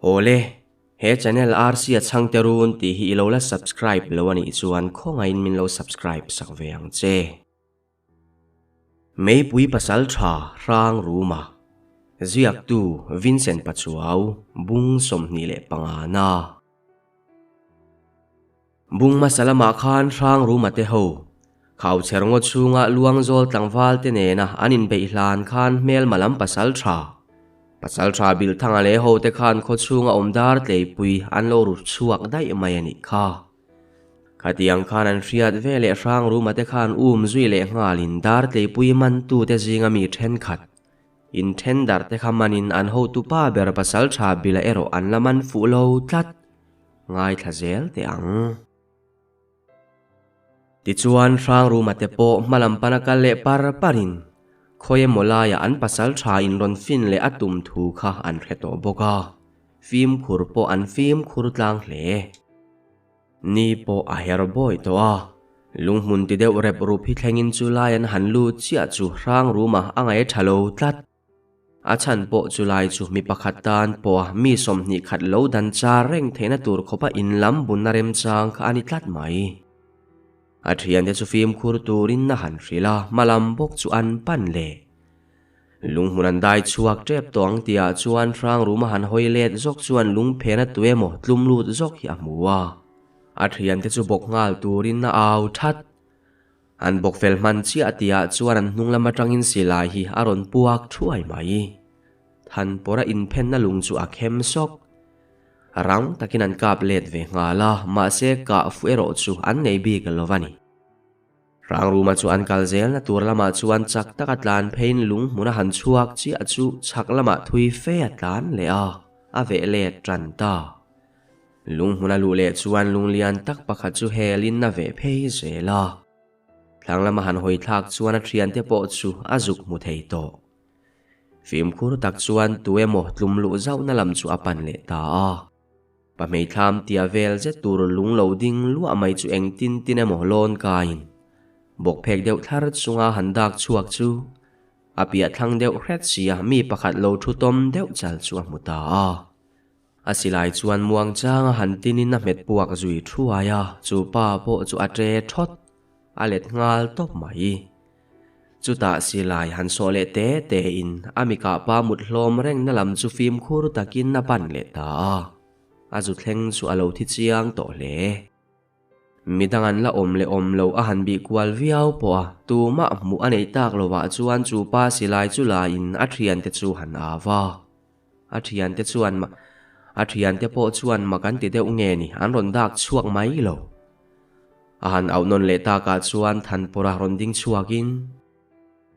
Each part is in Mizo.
Awle, he channel RC a chhangte run tih hi i lo la subscribe lo a nih chuan khawngaihin min lo subscribe sak ve ang che. Meipui pasal tha hrang ruma ziaktu Vincent Pachuau bung 25 na. Bung hmasa lamah khan hrang ruma te ho Khauchher ngaw chhunga Luangzawl tlangval te nena an inbeih hlan khan hmelma lam pasal tha pasal tha Bilthanga leh ho te khan khaw chhunga awm dar tleipui an lo ru chhuak daih mai a nih kha. Khatiang khan an hriat ve leh hrang ruma te khan um zui leh nghalin dar tleipui mantu te zinga mi thenkhat inthen dar te kha manin an hotu pa ber pasal tha Bila erawh an la man fuh lo tlat ngaithla zel teh ang. Tichuan hrang ruma te pawh hmalam pana kal leh par parin khawi emaw laiah an pasal tha in rawn fin leh a tum thu kha an hre tawh bawk a, fimkhur pawh an fimkhur tlang hle. Ni pawh a her bawi tawh a, lunghmun ti deuh rep rup hi thlengin chu lai an han lut chiah chu hrang ruma a ngaih tha lo tlat. A chhan pawh chu lai chu mi pakhat tan pawha mi 20 khat lo dan char reng theihna tur khawpa in lam bunna remchang kha a ni tlat mai. A thiante chu fimkhur turin a han hrilh a, hmalam bawk chu an pan leh. Lunghmun an dai chhuak tep tawh ang tihah chuan hrang ruma han hawi let zawk chuan lungphena tu emaw tlum lut zawk hi a hmu a. A thiante chu bawk nghal turin a au that. An bawk fel hman chiah tihah chuan an hnung lam atangin silai hi a rawn puak thuai mai. Thanpawra inphenna lung chu a khem sawk. Rang takin an kap let ve nghal a, mahse kah fuh erawh chu an nei bik lo a ni. Hrangruma chu an kal zelna tur lamah chuan chak taka tlan pheiin lung hmuna han chhuak chiah chu chhak lamah thui fe a tlan leh a, a veh let tan ta. Lung hmuna luh leh chuan lung lian tak pakhat chu helin a veh phei zel a. Thlang lama han hawi thlak chuan a thiante pawh chu a zuk hmu thei tawh. Fimkhur tak chuan tu emaw tlum luh zauhna lam chu a pan leh ta a. Pahmei thlam tia vel zet tur lung lo ding luah mai chu eng tin tin emaw lawn kaiin bawk phek deuh thlar chunga han dak chhuak chu a piah thlang deuh hret sia mi pakhat lo thu tawm deuh chal chu a hmu ta a. A silai chuan muang changa han tinin a hmet puak zui thuai a, chu pa pawh chu a ṭe thawt a let nghal tawp mai. Chutah silai han sawh leh te te in a mikah pa mut hlawm reng na lam chu fimkhur takin a pan leh ta a, a zu thleng chu a lo thi chiang tawh hle. Midang an la awm leh awm lo a han bih kual viau pawh a, tumah hmuh a neih tak lovah chuan chu pa silai chu la in a thiante chu han au a. A thiante chuan a thiante pawh chuan mak an ti deuh nge ni an rawn dak chhuak mai lo. A han auh nawn leh takah chuan Thanpawra rawn ding chhuakin,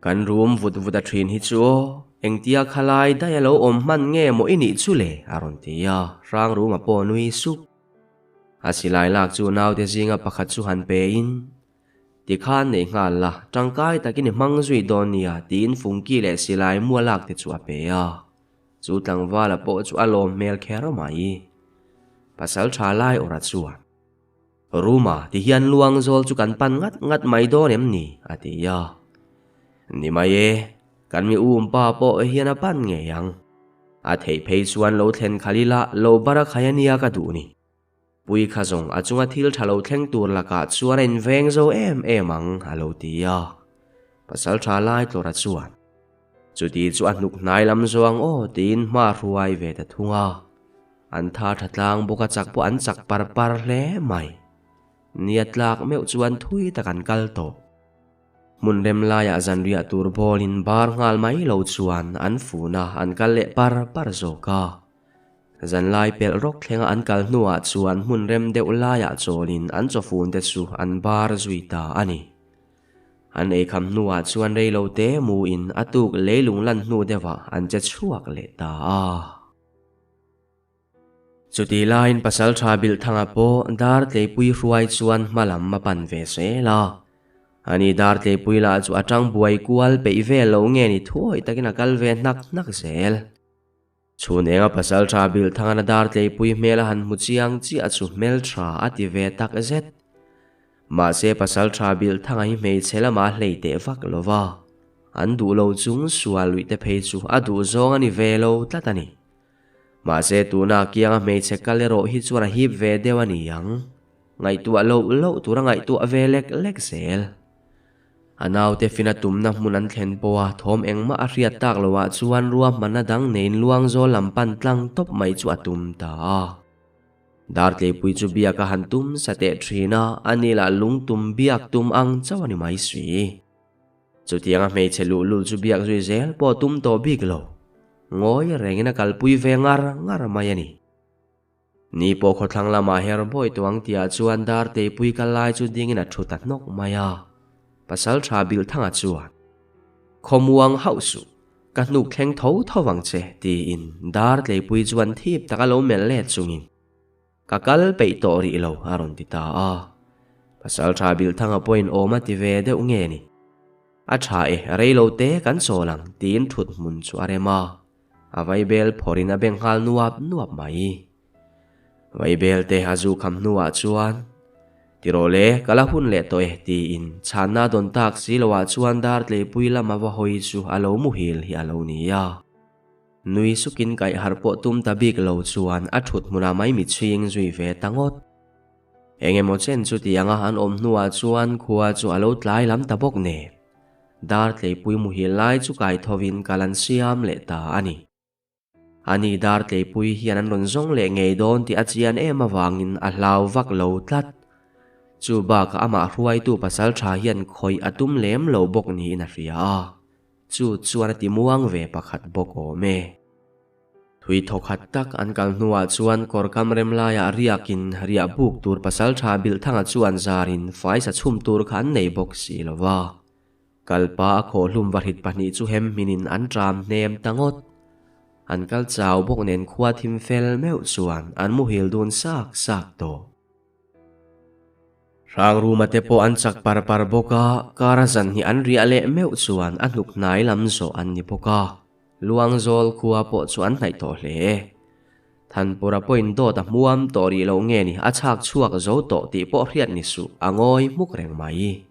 Kan rum vut vut a thin hi chu aw, engtia khalai daih a lo awm hman nge maw i nih chu le? a rawn ti a, hrang ruma pawh nui sup. A silai lak chu naute zinga pakhat chu han pein, Tikhan nei nghal la, tangkai takin i hmang zui dawn nia tiin Fungki leh silai mua lak te chu a pe a. Chu tlangvala pawh chu a lawm hmel kher mai. Pasal tha lai awrh a chuan, Ruma, tihian luang zawl chu kan pan ngat ngat mai dawn em ni? a ti a. Ni mai e, kan mi um pa pawh hian a pan ngei ang. A theih phei chuan lo thlen khalh ila, lo bar a khai a nia ka duh ni. Pui kha zawng a chunga thil tha lo thleng tur lakah chuan a inveng zo em em ang, a lo ti a. Pasal tha lai tlawrha chuan, Chuti chu a hnuk hnai lam zawng aw tiin hma hruai ve ta thung a. An tha tha tlang bawk a chak pawh an chak par par hle mai. Nia tlak meuh chuan thui tak an kal tawh. Hmun rem laiah zanriah tur bawlin bar nghal mai lo chuan an fun a, an kal leh par par zawk a. Zanlai pelh rawk thlenga an kal hnuah chuan hmun rem deuh laiah chawlin an chawfun te chu an bar zui ta a ni. An eikham hnuah chuan reilo te muin a tuk leilung lan hnu deuhah an che chhuak leh ta a. Chutih laiin Pasalṭha Bilhthanga pawh dar tleipui hruai chuan hma lam a pan ve zel a. Ani dar tleipui lah chu a ṭang buai kual peih vel lo nge ni thuawih takin a kal ve hnak hnak zel. Chhun enga Pasalṭha Bilhthangana dar tleipui hmel a han hmu chiang chiah chu hmelṭha a ti ve tak zet. Mahse Pasalṭha Bilhthanga hi hmeichhe lamah a hlei teh vak lo va, an duh lo chung sual luih te phei chu a duh zawng a ni ve lo tlat a ni. Mahse tuna kianga hmeichhe kal erawh hi chuan a hip ve deuh a ni ang. Ngaihtuah loh loh tur a ngaihtuah ve lek lek zel. A naute fina tumna hmun an thlen pawha thawm engmah a hriat tak loah chuan ruahmanna dang neiin Luangzawl lam pan tlang tawp mai chu a tum ta a. Dartleipui chu biak a han tum sa teh thin a, ani lah lungtum biak tum ang chauh a ni mai si. Chutianga hmeichhe luhlul chu biak zui zel pawh tum tawh bik lo. Ngawi rengin a kalpui ve ngar ngar mai a ni. Ni pawh khawthlang lamah her bawi tuang tihah chuan Darteipui kal lai chu dingin a thu ta hnawk mai a. Pasal tha Bilhthanga chuan, Khawmuang hauh suh, ka hnuk thleng tho tho vang che, tiin Dartleipui chuan thip taka lo melh let chungin, Ka kal peih tawh rih lo, a rawn ti ta a. Pasal tha Bilhthanga pawhin awm a ti ve deuh nge ni? A tha e, rei lo te kan chawl ang, tiin thut hmun chu a rem a. A vaibel phawrhin a beng nghal nuap nuap mai. Vaibel te a zu kham hnuah chuan, Ti rawh le, ka la hun leh tawh e, tiin chhanna dawn tak si loah chuan Dartleipui lama va hawi chu a lo muhil hi a lo ni a. Nui sukin kaih harh pawh tum ta bik lo chuan a thut hmunah mai mitchhing zui ve ta ngawt. Eng emaw chen chutianga an awm hnuah chuan khua chu a lo tlai lam ta bawk nen. Dartleipui muhil lai chu kai thovin kal an siam leh ta a ni. Ani Dartleipui hian an rawn zawng leh ngei dawn tih a chian em avangin a hlau vak lo tlat. Chu bakah amah hruaitu pasal tha hian khawih a tum lem lo bawk niin a hria a, chu chuan a ti muang ve pakhat bawk awm e. Thui thawkhat tak an kal hnuah chuan kawr kam rem laiah riakin riah buk tur pasal tha Bilhthanga chuan zarin faisa chhum tur kha an nei bawk si lo va. Kalpa a khawhhlum vahrit pahnih chu hem hminin an ṭam hnem ta ngawt. An kal chau bawk nen khua thim fel meuh chuan an muhil dun sak sak tawh. Hrangruma te pawh an chak par par bawk a, kara zan hi an riah leh meuh chuan a hnuk hnai lam zawh an ni bawk a. Luangzawl khua pawh chu an hnaih tawh hle. Thanpura pawhin dawt a hmuam tawh rih loh nge ni a chhak chhuak zo tawh tih pawh hriat ni suh a ngawi hmuk reng mai.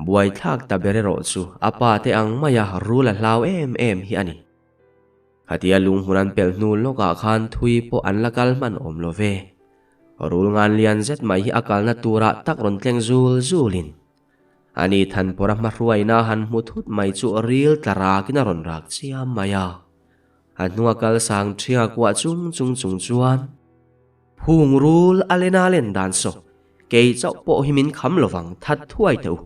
Buaithlak ta ber erawh chu a pa te ang maia rul a hlau em em hi a ni. Khatia lunghmun an pelh hnu lawkah khan thui pawh an la kal hman awm lo ve. Rul ngan lian zet mai hi a kalna turah tak rawn tleng zul zulin Ani Thanpawra hmahruaina han hmu thut mai chu ril tla rakin a rawn rak chiam mai a. A hnunga kal sang ṭhianga kuah chung chung chung chuan, Phung rul a lena len dan saw, kei chauh pawh hi min kham lovang that thuai teh u.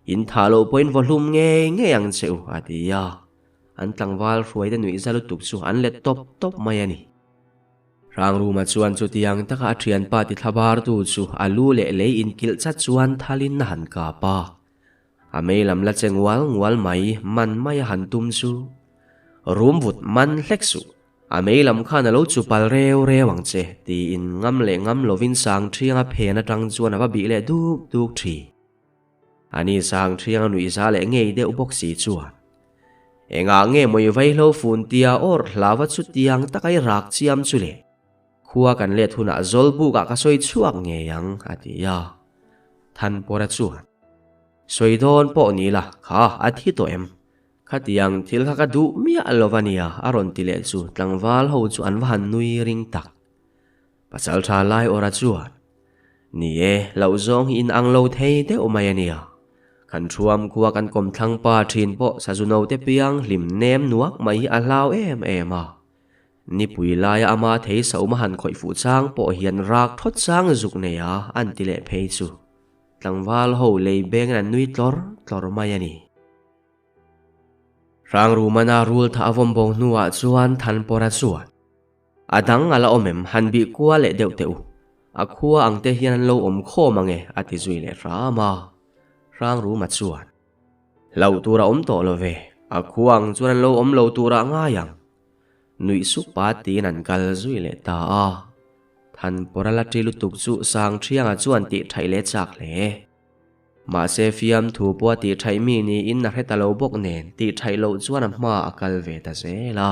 In thah loh pawhin vaw hlum ngei ngei ang che u, a ti a. An tlangval hruaite nuihza lutuk chu an let tawp tawp mai a ni. Hrangruma chuan chutiang taka a thianpa ti thlabartu chu a lu leh lei inkilh chat chuan thalin a han kap a. A mei lam la che ngual ngual mai man mai a han tum chu, Rum vut man hlek suh, a mei lam khan a lo chu pal reu reu ang che, tiin ngam leh ngam lovin Sangṭhianga phen aṭang chuan a va bih leh duk duk ṭhin. Ani Sangṭhianga nuihza leh ngei deuh bawk si chuan, Engah nge maw i vaihlo fun tia awr hlava chutiang taka i rak chiam chu le? Khua kan let hunah Zawlbukah ka sawi chhuak ngei ang, a ti a. Thanpawra chuan, Sawi dawn pawh ni la, kha a thi tawh em? Khatiang thil kha ka duh miah lo va nia, a rawn ti leh chu tlangval ho chu an va han nui ring tak. Pasalṭha Laiawra chuan, Ni e, hlauh zawng hi inang lo thei deuh mai a nia. Kan thuam khua kan kawmthlang pa ṭhin pawh sazu note piang hlim nem nuak mai hi a hlau em em a. Nipui laia ama thei saum a han khawih fuh chang pawh hian rak thawt chang zuk nei a an ti leh phei chu. Tlangval ho lei bengin an nui tlawr tlawr mai a ni. Hrangrumana rul thah a vawm bo hnuah chuan Thanpawra chuan, A dang a la awm em? Han bih kua leh deuh teh u. A khua ang te hian an lo awm khawm ang e, a ti zui leh hram a. Hrangruma chuan, Hlauh tur a awm tawh lo ve, a khua ang chuan an lo awm lo tur ah ngai ang. Nuih sup pa tiin an kal zui leh ta a. Thanpawra la ṭi lutuk chu Sangṭhianga chuan tih ṭhaih leh chak hle. Mahse fiamthu pawh a tih ṭhaih mi niin a hre ta lo bawk nen tih ṭhaih loh chuan a hma a kal ve ta zel a.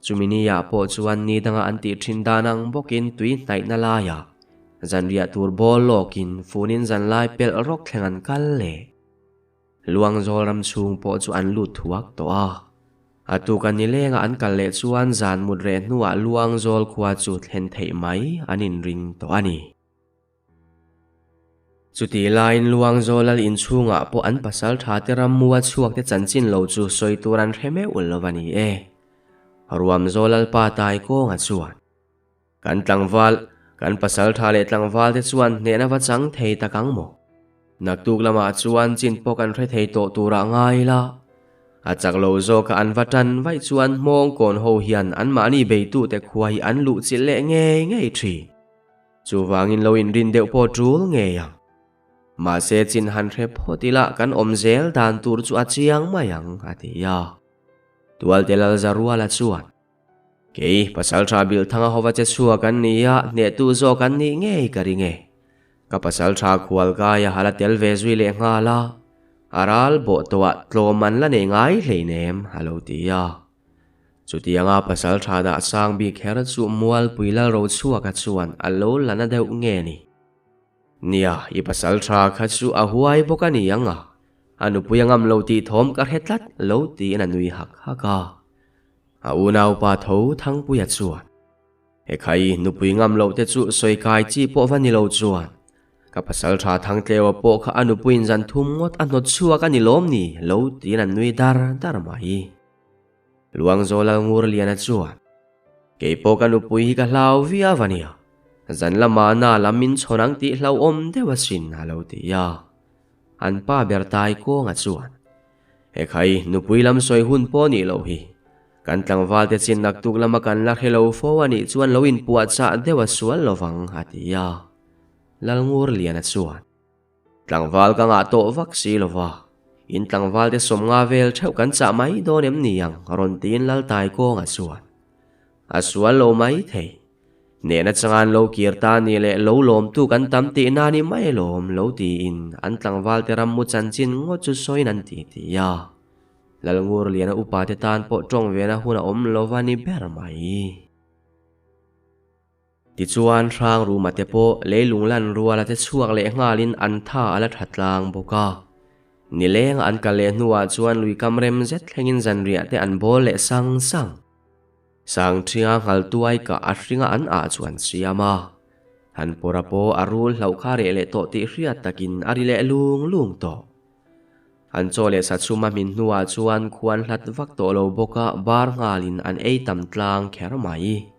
Chumi niah pawh chuan ni danga an tih thin dan ang bawkin tui hnaihna laiah zanriah tur bawl lawkin funin zanlai pelh rawk thleng an kal leh. Luangzawl ram chhung pawh chu an lut thuak tawh a. A tuka nilenga an kal leh chuan zan mut reh hnuah Luangzawl khua chu thlen theih mai an inring tawh a ni. Chutih laiin Luangzawl lal inchhungah pawh an pasaltha te rammua chhuak te chanchin lo chu sawi tur an hre meuh lo a ni e. Ruamzawl lalpa Taikawnga chuan, Kan tlangval, kan pasaltha leh tlangval te chuan hnehna va chang thei tak ang maw? Naktuk lamah chuan chin pawh kan hre thei tawh turah ngai ila. A chak lo zawka an va tan vaih chuan hmawngkawn ho hian anmahni beitute khua hi an luhchilh leh ngei ngei thin. Chuvangin lo inrin deuh pawh tul ngei ang. Mahse chin han hre phawt ila kan awm zel dan tur chu a chiang mai ang, a ti a. Tualte Lalzaruala chuan, Kei, Pasalṭha Bilhthanga hova che chhuak an ni a, hnehtu zawk an nih ngei ka ring e. Ka pasalṭha khualkaia a la tel ve zui leh nghal a, a ral bawh tawhah tlawm an la nei ngai hleinem, a lo ti a. Chutianga pasalṭha dah sang bik kher chu Mualpui Lalrochhuaka chuan a lo la na deuh nge ni? Nia, i pasalṭha kha chu a huai bawk a ni ang a, a nupui a ngam lo tih thawm ka hre tlat lo tiin a nui hak hak a. A unaupa tho Thangpuia chuan, Ekhai, nupui ngam loh te chu sawi kai chi pawh va ni lo chuan, ka pasalṭha Thangtleua pawh kha a nupuiin zan thum ngawt a hnawt chhuak a ni lawm ni? lo tiin a nui dar dar mai. Luangzawla Ngurliana chuan, Kei pawh ka nupui hi ka hlau viau a nia, zan lama na lam min chhawn ang tih hlauhawm deuh asin a lo ti a. An pa ber Taikawnga chuan, Ekhai, nupui lam sawi hun pawh nih loh hi. Kan tlangvalte chin naktuk lama kan la hre lo fo a nih chuan lo inpuahchah deuh a sual lovang a ti a. Lalngurliana chuan, Tlangval ka ngah tawh vak si lo va, in tlangvalte sawmnga vel theuh kan chah mai dawn em ni ang rawn tiin Laltaikawnga chuan a sual lo mai thei. Nehna changa an lo kir ta ni leh lo lawmtu kan tam tih na ni mai alawm lo tiin an tlangvalte rammu chanchin ngawt chu sawiin an ti ti a. Lalngurliana upate tan pawh tawng vena hun a awm lo va ni ber mai. Tichuan, Hrangruma te pawh leilung lan ruala te chhuak leh nghalin an tha a la tha tlang bawk a. Nilenga an kal leh hnuah chuan lui kam rem zet thlengin zanriah te an bawl leh sang sang. Sangṭhinga nghal tuai kah a hringa an ah chu an siam a. Han pawra pawh a rul hlauh kha reh leh tawh tih hriat takin a ri leh lung lung tawh. An chaw leh sachhuma hmin hnuah chuan khuan hlat vak tawh lo bawk a bar nghalin an ei tam tlang kher mai.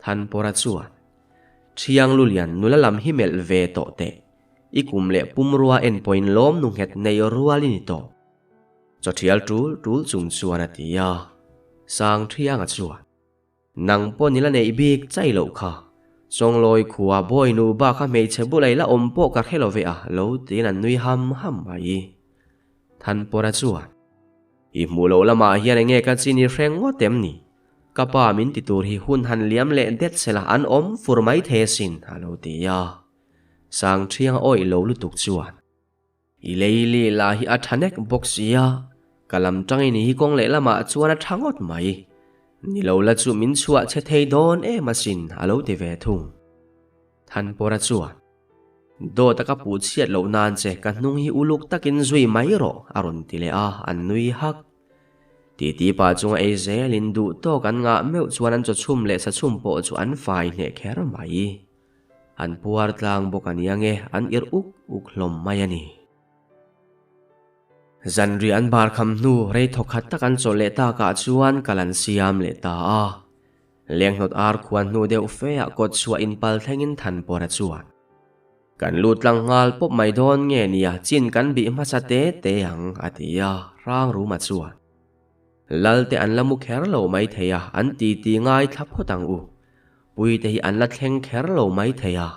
Thanpawra chuan, Thiang Lulian nula lam hi melh ve tawh teh, i kum leh pumrua en pawhin lawm nu nghet nei rual i ni tawh. Chawthial tul tul chung chuan a ti a. Sangthianga chuan, Nang pawh nila neih bik chai loh kha, Chawnglawi khua bawi nu bak a hmeichhe bulai la awm pawh ka hre lo ve a lo tiin an nui ham ham mai. Thanpawra chuan, I hmuh loh lamah hian enge ka chin i hre ngawt em ni? Ka pa min ti tur hi hun han liam leh det sela an awm fur mai thei asin, a lo ti a. Sangṭhiang awih lo lutuk chuan, I leili lah hi a ṭha nek bawk si a, ka lam ṭangin hi kawng lehlamah chuan a ṭha ngawt mai. Ni lo la chu min chhuah che thei dawn em asin, a lo ti ve thung. Thanpawra chuan, Dawt a ka puh chhiat loh nan che ka hnung hi uluk takin zui mai rawh, a rawn ti leh a, an nui hak. Titi pah chunga ei zelin duh tawk an ngah meuh chuan an chawchhum leh sachhum pawh chu an fai hneh kher mai. An puar tlang bawk a nia nge an irh uk uk hlawm mai a ni. Zanriah an bar kham hnu rei thawkhat tak an chawlh leh takah chuan kal an siam leh ta a. Lenghnawt ar khuan hnu deuh feah kawt chhuah inpal thlengin Thanpawra chuan. Kan lut tlang nghal pawp mai dawn nge nia chin kan bih hmasa te te ang a ti a, Hrangruma chuan. Lal te an la mu kher lo mai thei a, an ti ti ngai thla phawt ang u. Pui te hi an la thleng kher lo mai thei a,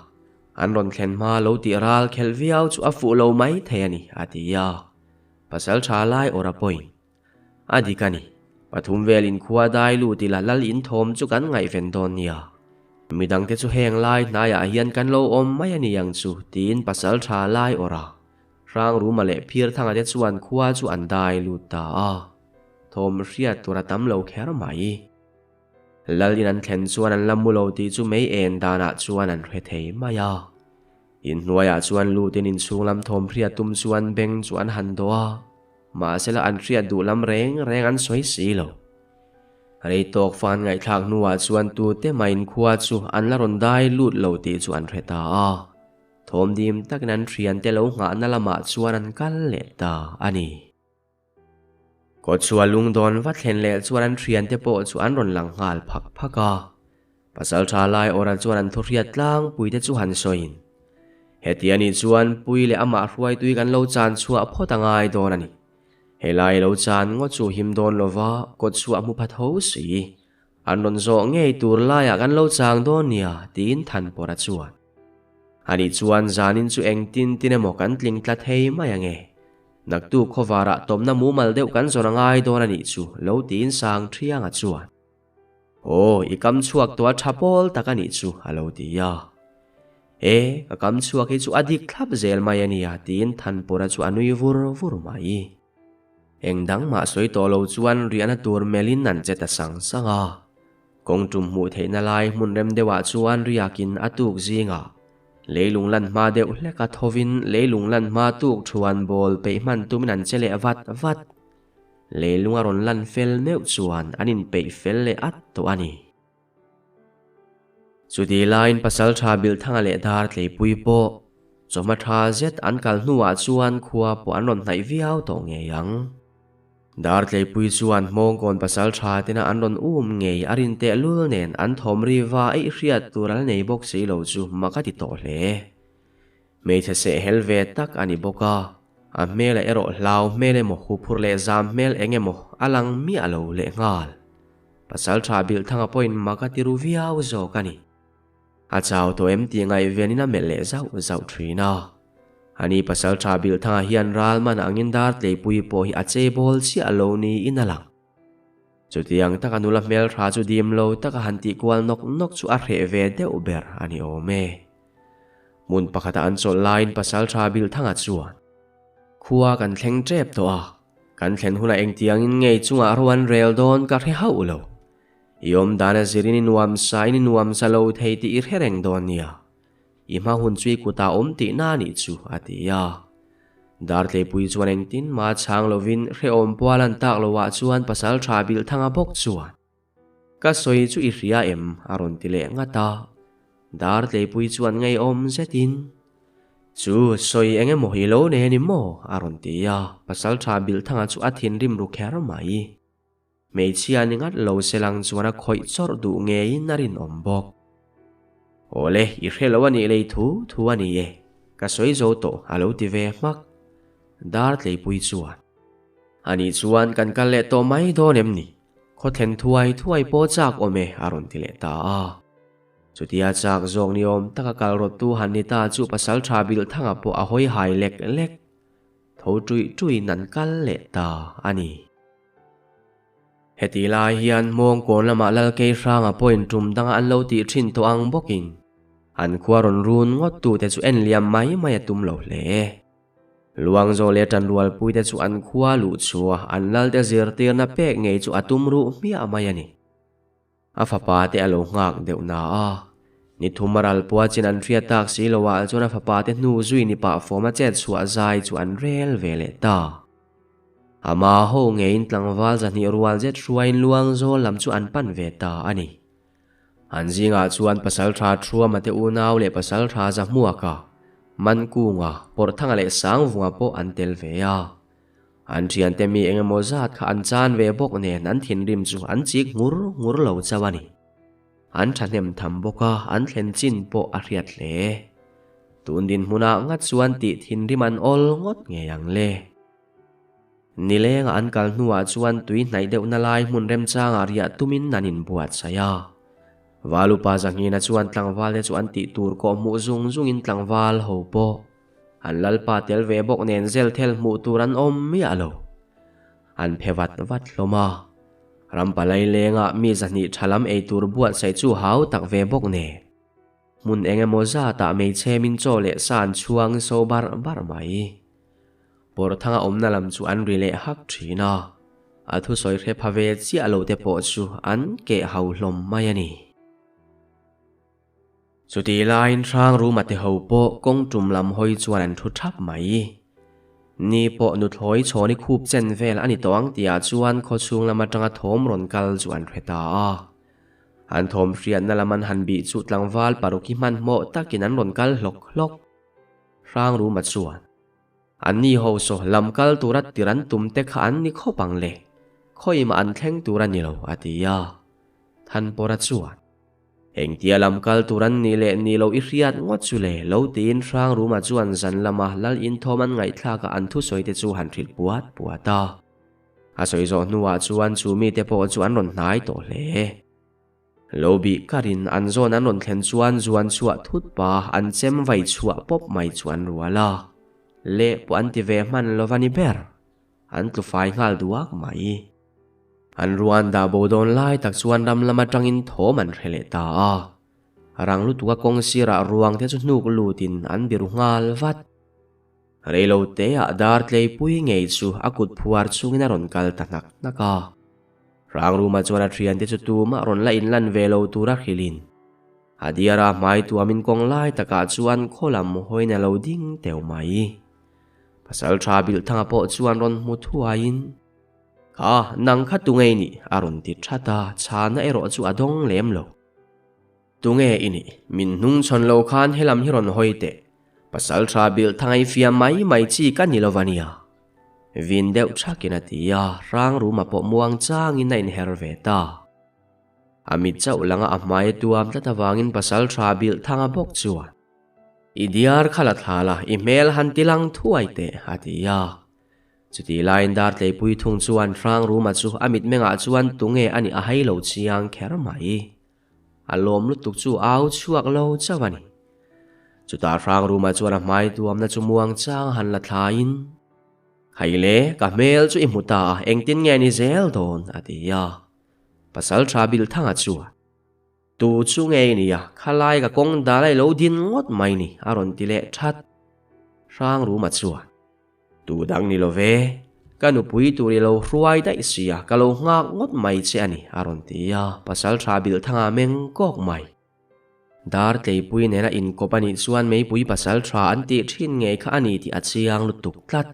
an rawn thlen hma lo tih ral khelh viau chu a fuh lo mai thei a ni a ti a, Pasalṭha lai awrh a pawhin. A dik a ni. Pathum velin khua dai lut ila lal in thawm chu kan ngaihven dawn nia. Midangte chu heng lai hnaiah hian kan lo awm mai a ni ang chu tiin pasal tha lai awrh a. Hrangruma leh Phirthanga te chuan khua chu an dai lut ta a. Thawm hriat tur a tam lo kher mai. Lal in an thlen chuan an la mu lo tih chu mei en danah chuan an hre thei mai a. Inhnuaiah chuan lutin inchhung lam thawm hriat tum chuan beng chu an han dawh a. Mahsela an hriat duh lam reng reng an sawi si lo. Rei tawk fan ngaihthlak hnuah chuan tute mahin khua chu an la rawn dai lut lo tih chu an hre ta a. Thawm dim takin an thiante lo nghahna lamah chuan an kal leh ta a ni. Kawtchhuah lungdawn va thlen leh chuan an thiante pawh chu an rawn lang nghal phak phak a. Pasaltha Laiawra chuan an thuhriat tlangpuite chu han sawiin, Heti a nih chuan Pui leh amah hruaitui kan lo chan chhuah phawt a ngai dawn a ni. Helai lo chan ngawt chu him dawn lova kawtchhuah hmu pha tho si. An rawn zawh ngei tur laiah kan lo chang dawn nia, tiin Thanpawra chuan. Ani chuan zanin chu engtin tin emaw kan tling tla thei mai ange. Naktuk khawvarah tawmna mumal deuh kan zawn a ngai dawn a nih chu, lo tiin sang thianga chuan. Aw, i kam chhuak tawh a tha pawl tak a nih chu, a lo ti a. E, ka kam chhuak hi chu a dik thlap zel mai a nia, tiin Thanpawra chu a nui vur vur mai. Eng dang mah sawi tawh lo chuan riahna tur melhin an che ta sang sang a. Kawng tum hmuh theihna lai hmun rem deuhah chuan riakin a tuk zingah leilung lan hma deuh hlek a thovin leilung lan hma tuk thuan bawl peih hman tumin an che leh vat vat. Leilung a rawn lan fel meuh chuan an inpeih fel leh at tawh a ni. Chutih laiin Pasalṭha Bilhthanga leh Dartleipui pawh chawhma ṭha zet an kal hnuah chuan khua pawh an rawn hnaih viau tawh ngei ang. Dartleipui chuan Hmawngkawn Pasalṭha tena an rawn um ngei a rin tehlul nen an thawm ri va eih hriat tur a la nei bawk si lo chu mak a ti tawh hle. Hmeichhe sehhel ve tak a ni bawk a, a hmelah erawh hlau hmel emaw huphurh leh zam hmel eng emaw a lang miah lo lehnghal. Pasalṭha Bilhthanga pawhin mak a ti ru viau zawk a ni. A chau tawh em tih ngaihvenin a melh leh zauh zauh ṭhin a. Ani Pasalṭha Bilhthanga hian ral man angin dar tleipui pawh hi a chei bawl chiah lo niin a lang. Chutiang taka nula hmelṭha chu dim lo taka han tih kual nawk nawk chu a hreh ve deuh ber a ni awm e. Hmun pakhata an chawlh laiin Pasalṭha Bilhthanga chuan, Khua kan thleng ṭep tawh a, Kan thlen hunah engtiangin ngei chungah ro an rel dawn ka hre hauh lo. I awm dan a zirin i nuam sa in i nuam sa lo thei tih i hre reng dawn nia. I hma hun chu i kutah awm tihna a nih chu, a ti a. Dartleipui chuan engtin mah chhang lovin hrehawm pual an tak loah chuan pasal tha Bilhthanga bawk chuan, Ka sawi chu i hria em? a rawn ti leh ngat a. Dartleipui chuan ngeiawm zetin, Chu, sawi eng emaw i lo nei a ni maw? a rawn ti a, Pasalṭha Bilhthanga chu a thinrim ru kher mai. Hmeichhia ni ngat lo se lang chuan a khawih chawrh duh ngeiin a rinawm bawk. Awle, i hre lo a nih lei thu thu a ni e, ka sawi zo tawh a lo ti ve hmak. Dartleipui chuan, Anih chuan kan kal leh tawh mai dawn em ni? Khaw thlen thuai thuai pawh chak awm e, a rawn ti leh ta a. Chutia chak zawk ni awm taka kal rawttu han ni ta chu Pasalṭha Bilhthanga pawh a hawi hai lek lek. Tho ṭuih ṭuihin an kal leh ta a ni. Heti lai hian Hmawngkawn lamah Lalkei Hranga pawhin ṭum danga an lo tih ṭhin tawh ang bawkin an khua rawn run ngawt tute chu en liam mai mai a tum lo hle. Luangzaw leh ṭanrualpuite chu an khua luh chhuah an lalte zirtirna pek ngei chu a tum ruh hmiah mai a ni. A fapa te a lo nghak deuh na a, ni thum a ral pua chin an hriat tak si lo ah chuan a fapa te hnu zui ni pah fawm a chet chhuah zai chu an rel ve leh ta. Ama ho ngeiin tlangval zahnih rual zet hruaiin Luangzawl lam chu an pan ve ta a ni. An zingah chuan Pasalṭha Thuama te unau leh Pasalṭha Zahmuaka, Mankunga, Pawrhthanga leh Sangvunga pawh an tel ve a. An thiante mi eng emaw zat kha an chan ve bawk nen an thinrim chu an chik ngur ngur lo chauh a ni. An thahnem tham bawk a, an thlen chin pawh a hriat hle. Tun dinhmunah ngat chuan tih thinrim an awl ngawt ngei ang le. Nilengah an kal hnuah chuan tui hnaih deuhna lai hmun remchangah riah tumin an inbuatsaih a. Valupa Zahnghina chuan tlangvalte chu an tih tur kawh hmuh zung zungin tlangval ho pawh an lalpa tel ve bawk nen zel thel hmuh tur an awm miah lo. An phe vat vat hlawm a. Rampalai lengah mi zahnih tha lam ei tur buatsaih chu hau tak ve bawk nen. Hmun eng emaw zatah hmeichhe min chaw leh sa an chhuang so barh barh mai. Pawrthanga awmna lam chu an ri leh hak thin a, a thusawi hre pha ve chiah lo te pawh chu an keh hau hlawm mai a ni. Chutih laiin Hrangruma te ho pawh kawng tum lam hawi chuan an thu thap mai. Ni pawh nuthlawi chhawni khup chen vel a ni tawh ang tihah chuan khawchhung lam atanga thawm rawn kal chu an hre ta a. An thawm hriatna lam an han bih chu tlangval paruk hi hmanhmawh takin an rawn kal hlawk hlawk. Hrangruma chuan. Anni ho saw lam kal tura tir an tum te kha an ni khawp ang le, khawimah an thleng tur a ni lo, a ti a. Thanpawra chuan, Engtia lam kal tur an nih leh nih loh i hriat ngawt chu le, lo tiin Hrangruma chuan zan lama lal inthawm an ngaihthlakah an thusawi te chu han hrilh puat puat a. A sawi zawh hnuah chuan chu mite pawh chu an rawn hnai tawh hle. Lo bih karin an zawn an rawn thlen chuan zuan chhuah thut pa an chem vai chhuah pawp mai chu an rual a, leh pawh an ti ve hman lo va ni ber, an tlu fai nghal duak mai. An ruan dah bo dawn lai tak chuan ram lam atangin thawm an hre leh ta a, rang lutuka kawng sirah ruang te chu hnuk lutin an biru nghal vat. Reilo teah dar tleipui ngei chu a kut phuar chungin a rawn kal ta hnak hnak a. Hrangruma chuan a thiante chu tumah rawn la inlan ve lo tura hrilhin a diara hmai tuamin kawng lai takah chuan khaw lam hawiin a lo ding teuh mai. Pasaltha Bilhthanga pawh chuan rawn hmu thuaiin, Kha, nang kha tunge i nih? a rawn ti that a, chhana erawh chu a dawng lem lo. Tunge i nih? Min hnungchhawn lo khan helam hi rawn hawi teh. Pasaltha Bilhthanga i fiam mai mai chi ka ni lo va nia. Vin deuh thakin a ti a, Hrangruma pawh muang changin a inher ve ta. A mit chauh langa a hmai a tuam tlat avangin Pasaltha Bilhthanga bawk chuan, I diar kha la thla la, i hmel han ti lang thuai teh, a ti a. Chutih laiin Dartleipui thung chuan Hrangruma chu a mitmengah chuan tunge a nih a hai lo chiang kher mai. A lawm lutuk chu au chhuak lo chauh a ni. Chutah Hrangruma chuan a hmai tuamna chu muang chang han la thlaiin, Khai le, ka hmel chu i hmu ta a, engtin nge ni zel dawn? a ti a. Pasaltha Bilthanga chuan, Tu chu nge i nia, khalai ka kawng dal a i lo din ngawt mai ni, a rawn ti leh that. Hrangruma chuan, Tu dang ni lo ve, ka nupui tur i lo hruai daih sia, ka lo nghak ngawt mai che a ni, a rawn ti a, Pasaltha Bilthanga meng kawk mai. Dar tleipui nena inkawp a nih chuan meipui pasaltha an tih thin ngei kha a ni tih a chiang lutuk tlat.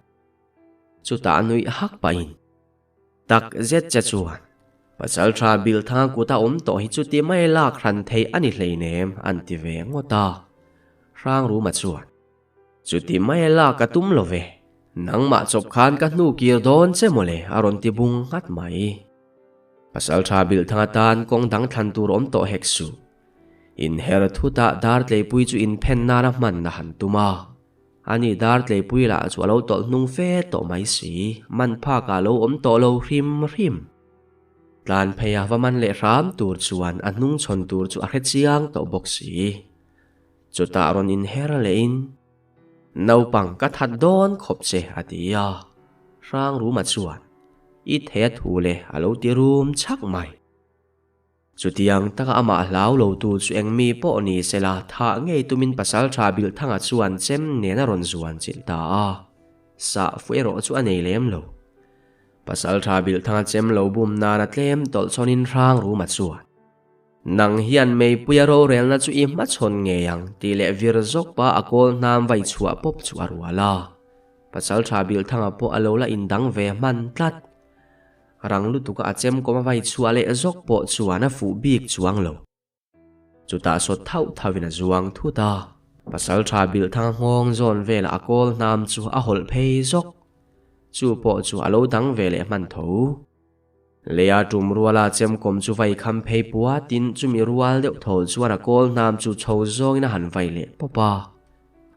Chutah nuih hak pahin tak zet che chuan Pasaltha Bilthanga kuta awm tawh hi chuti mai lak hran theih a ni hleinem an ti ve ngawt a. Hrangruma chuan Chuti mai lak ka tum lo ve, nangmah chawp khan ka hnu kir dawn che mawle a rawn ti bung nghat mai. Pasaltha Bilhthanga tan kawng dang thlan tur awm tawh hek suh. Inher thutah Dartleipui chu inphen nana hman a han tum a. Ani Dartleipui lah chu a lo tawlh hnung fe tawh mai si, man phakah a lo awm tawh lo hrim hrim. Tlan pheia va man leh hram tur chuan a hnungchhawn tur chu a hre chiang tawh bawk si. Chutah rawn inher lehin, Naupang ka that dawn khawp che, a ti a. Hrangruma chuan, I thei a thu le, a lo ti rum chhak mai. Chutiang taka amah hlau lotu chu eng mi pawh ni sela thah ngei tumin Pasaltha Bilhthanga chuan chem nen a rawn zuan chilh ta a. Sah fu erawh chu a nei lem lo. Pasaltha Bilhthanga chem lo bum nana tlem tawlh chhawnin Hrangruma chuan, Nang hian meipuia rorelna chu i hmachhawn ngei ang tih leh vir zawk pa a kawl hnam vai chhuah pawp chu a rual a. Pasaltha Bilhthanga pawh a lo la indang ve hman tlat. Rang lutuka a chem kawm a vai chhuah leh zawk pawh chuan a fuh bik chuang lo. Chutah sawt thauh thauhin a zuang thut a. Pasaltha Bilhthanga nghawng zawn velah a kawl hnam chu a hawlh phei zawk. Chu pawh chu a lo dang ve leh hman tho. Leia tum ruala chemkawm chu vai kham phei puatin chumi rual deuh thawl chuan a kawl hnam chu chho zawngin a han vai leh pawp a.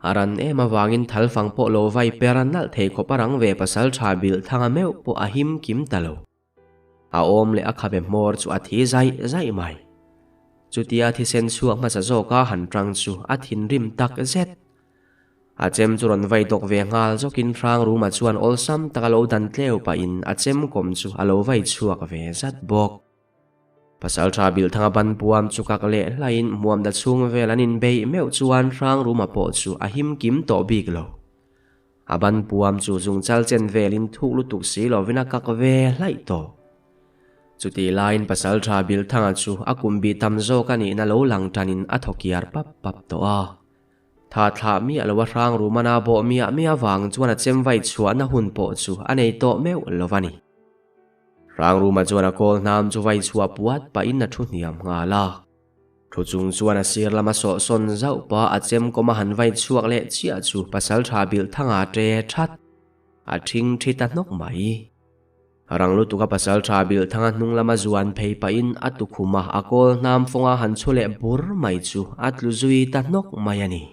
A ran em avangin thalfang pawh lo vai per a nalh thei khawp a rang ve pasal tha Bilhthanga meuh pawh a him kim ta lo. A awm leh a khabe hmawr chu a thi zaih zaih mai. Chutia thisen chhuak hmasa zawka han tang chu a thinrim tak zet. A chem chu rawn vai dawk ve nghal zawkin Hrangruma chuan awlsam taka lo dan tleu pahin a chem kawm chu a lo vai chhuak ve zat bawk. Pasaltha Bilhthanga ban puam chu kak leh hlaiin hmuamda chhung vel an inbeih meuh chuan Hrangruma pawh chu a him kim tawh bik lo. A ban puam chu zungchal chen velin thuk lutuk si lovin a kak ve hlaih tawh. Chutih laiin Pasaltha Bilhthanga chu a kum bih tam zawk a nihna lo lang tanin a thaw kiar pap pap tawh a. Tha thlah miah lo a hrang rum a bawh miah miah vang chuan a chem vai chhuahna hun pawh chu a nei tawh meuh lo a ni. Hrang ruma chuan a kawl hnam chu vai chhuah puat pahin a thu hniam nghal a. Thu chung chuan a sir lama sawh sawn zauh pah a chem kawm a han vai chhuak leh chiah chu pasaltha Bilhthanga ṭe that a ṭhing ṭhi ta hnawk mai. Rang lutuka pasaltha Bilhthanga hnung lama zuan phei pahin a tukhum a a kawl hnam fawnga han chhu leh bur mai chu a tlu zui ta hnawk mai a ni.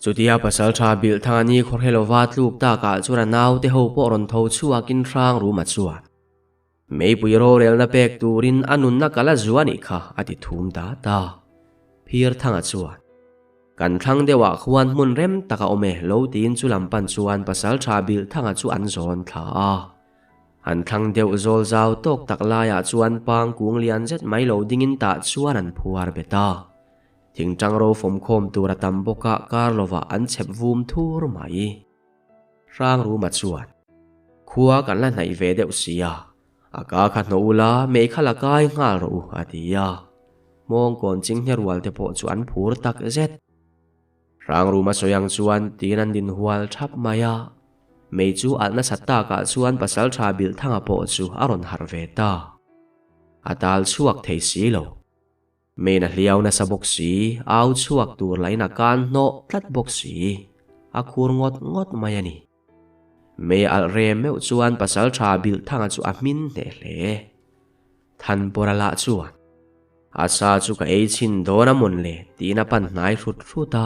Chutia pasaltha Bilhthanga ni khawhre lova tluk takah chuan a naute ho pawh rawn tho chhuakin hrang rum a chuan. Meipui rorelna pek turin a nunna kal a zu a nih kha, a ti thum dat a. Phirthanga chuan, Kan thlang deuhah khuan hmun rem tak a awm e, lo tiin chu lam pan chuan Pasaltha Bilhthanga chu an zawn thla a. An thlang deuh zawl zau tawk tak laiah chuan pang kung lian zet mai lo dingin tah chuan an phuar bet a. Thingtang ro fawmkhawm tur a tam bawk a, kar lovah an chhep vum thur mai. Hrangruma chuan, Khua kan la hnaih ve deuh si a, a ka kha hnawh ula, mei kha la kai nghal rawh u, a ti a. Hmawngkawn chinghne rual te pawh chu an phur tak zet. Hrangruma sawi ang chuan tiin an din hual thap mai a. Mei chu alh nasat takah chuan Pasaltha Bilhthanga pawh chu a rawn harh ve ta. A tal chhuak thei si lo. Main a hliau nasa bawk si, au chhuak tur lahin a kan hnawh tlat bawk si. A khur ngawt ngawt mai a ni. Mei alh re meuh chuan pasal tha Bilhthanga chu a hmin hneh hle. Thanpawra lah chuan, A sa chu ka ei chhin dawn a mawn le, tiin a pan hnai hrut hrut a.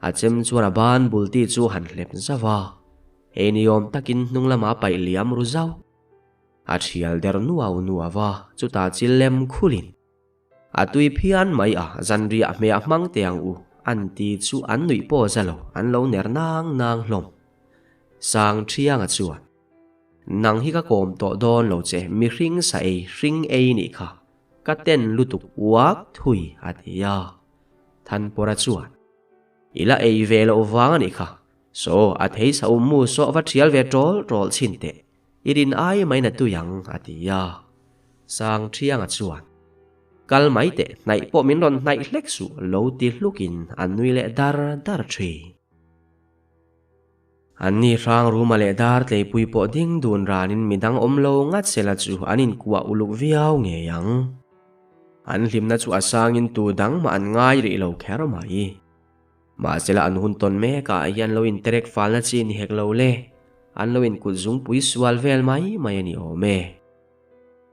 A chem chuan a ban bul ti chu han hlep zauh a. Ei ni awm takin hnung lamah a paih liam ru zauh. A thial der nuau nuau a, chutah chil lem khulin. A tui phian mai a, zanriah hmeh a hmang teh ang u, an ti chu an nuih pawh za lo, an lo ner nang nang hlawm. Sang Thianga chuan, Nang hi ka kawm tawh dawn lo che, mihring sa ei, hring ei nih kha, ka ten lutuk uak thui, a ti a. Thanpawra chuan, I la ei ve loh vang a nih kha, saw a thei sa um mu saw va thial ve tawl tawl chhin teh, I rin ai mai na tui ang, a ti a. Sang Thianga chuan, Kal mai teh, hnaih pawh min rawn hnaih hlek suh, lo ti hlukin a nui leh dar dar thin. Anni hrang Ruma leh dar tleipui pawh ding dun ranin midang awm lo ngat sela chu an inkuah uluk viau ngei ang. An hlimna chu a sangin tu dang mah an ngai rih lo kher mai. Mahsela an hun tawn mekah hian lo interek falna chi ni hek lo le, an lo inkut zungpui sual vel mai mai a ni awm e.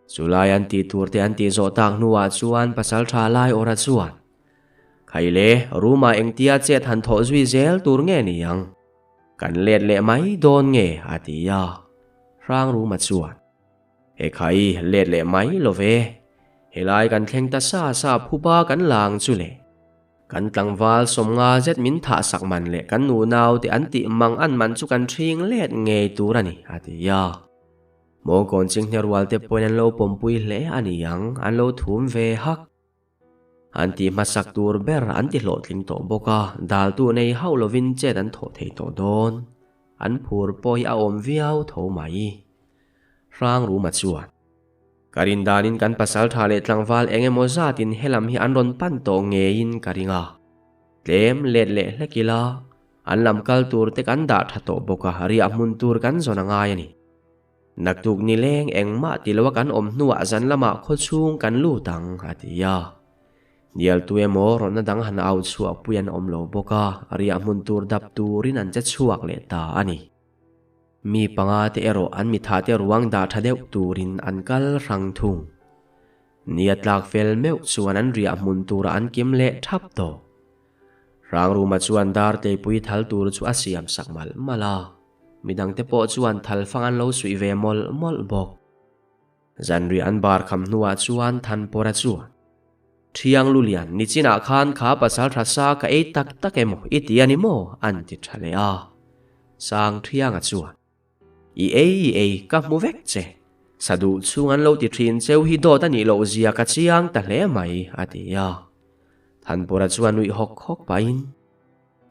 Chulai an tih tur te an tih zawh tak hnuah chuan pasal tha lai awra chuan, Khai le, room-ah engtia chet han thawh zui zel tur nge ni ang? Kan let leh mai dawn nge? a ti a. Hrang room-a chuan, He khai, let leh mai lo ve. Helai kan thleng ta sa sa phuba kan lang chu le. Kan tlangval sawmnga zet min thah sak man leh kan nunau te an tih mang an man chu kan ṭhing let ngei tur a ni, a ti a. Mawngkawn chinghne rual te pawhin an lo pawmpui hle a ni ang, an lo thum ve hak. An tih hmasak tur ber an ti hlawhtling tawh bawk a, daltu nei hauh lovin chet an thawh thei tawh dawn. An phur pawh hi a awm viau tho mai. Hrangruma chuan. Ka rin danin kan pasal tha leh tlangval eng emaw zatin helam hi an rawn pan tawh ngeiin ka ring a. Tlem let leh hlek ila, an lam kal tur te kan dah tha tawh bawk a, riah hmun tur kan zawn a ngai a ni. Naktuk nileng engmah ti loa kan awm hnuah zan lamah khaw chhung kan lut ang, a ti a. Hnial tu emaw rawtna dang han au chhuahpui an awm lo bawk a, riah hmun tur dap turin an che chhuak leh ta a ni. Mi panga te erawh an mitha te ruang dah tha deuh turin an kal hrang thung. Nia tlak fel meuh chuan an riah hmun turah an kim leh thap tawh. Hrangruma chuan dar tleipui thal tur chu a siam sak malh malh a, midangte pawh chuan thal fang an lo suih ve mawlh mawlh bawk. Zanriah an bar kham hnuah chuan Thanpawra chuan, Thiang Lulian, nichinah khan kha pasal tha sa ka ei tak tak emaw i ti a ni maw? an ti tha leh a. Sang Thianga chuan, I ei i ei, ka hmu vek che. Sa duh chhung an lo ti thin cheu hi dawt a nih loh zia ka chiang ta hle mai, a ti a. Thanpawra chuan nuih hawk hawk pahin,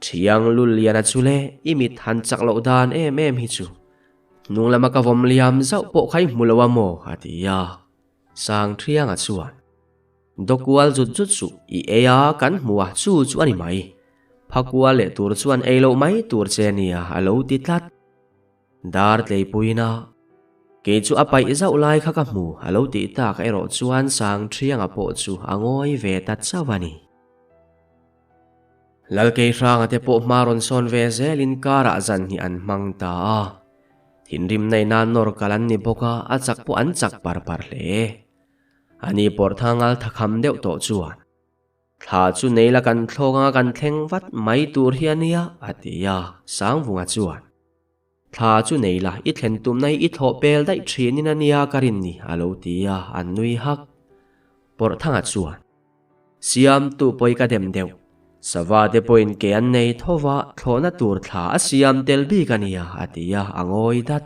Thiang Luliana chu le, i mit han chak loh dan em em hi chu. Hnung lama ka vawm liam zauh pawh kha i hmu lo a maw? a ti a. Sang Thianga chuan. Dawkual zut zut suh, i ei a, kan hmu a, chu chu a ni mai. Phakual leh tur chuan ei loh mai tur che nia, a lo ti tlat. Dar tleipuina, Kei chu a paih zauh lai kha ka hmu, a lo tih tak erawh chuan Sangṭhianga pawh chu a ngawi ve ta chauh a ni. Lalkeihranga te pawh hma rawn sawn ve zelin karah zan hi an hmang ta a. Thinrim neihna nawr kal an ni bawk a, a chak pawh an chak par par hle. Ani pawrhthangal thakham deuh tawh chuan, Thla chu nei la kan thlawk anga kan thleng vat mai tur hi a nia, a ti a, Sangvunga chuan, Thla chu nei la, i thlen tumna hi i thlawh pel daih thinin a nia ka rin ni, a lo ti a, an nui hak. Pawrhthanga chuan, Siamtu pawi ka dem deuh. Sava te pawhin ke an nei tho va, thlawhna tur thla a siam tel bik a nia, a ti a, a ngawi dat.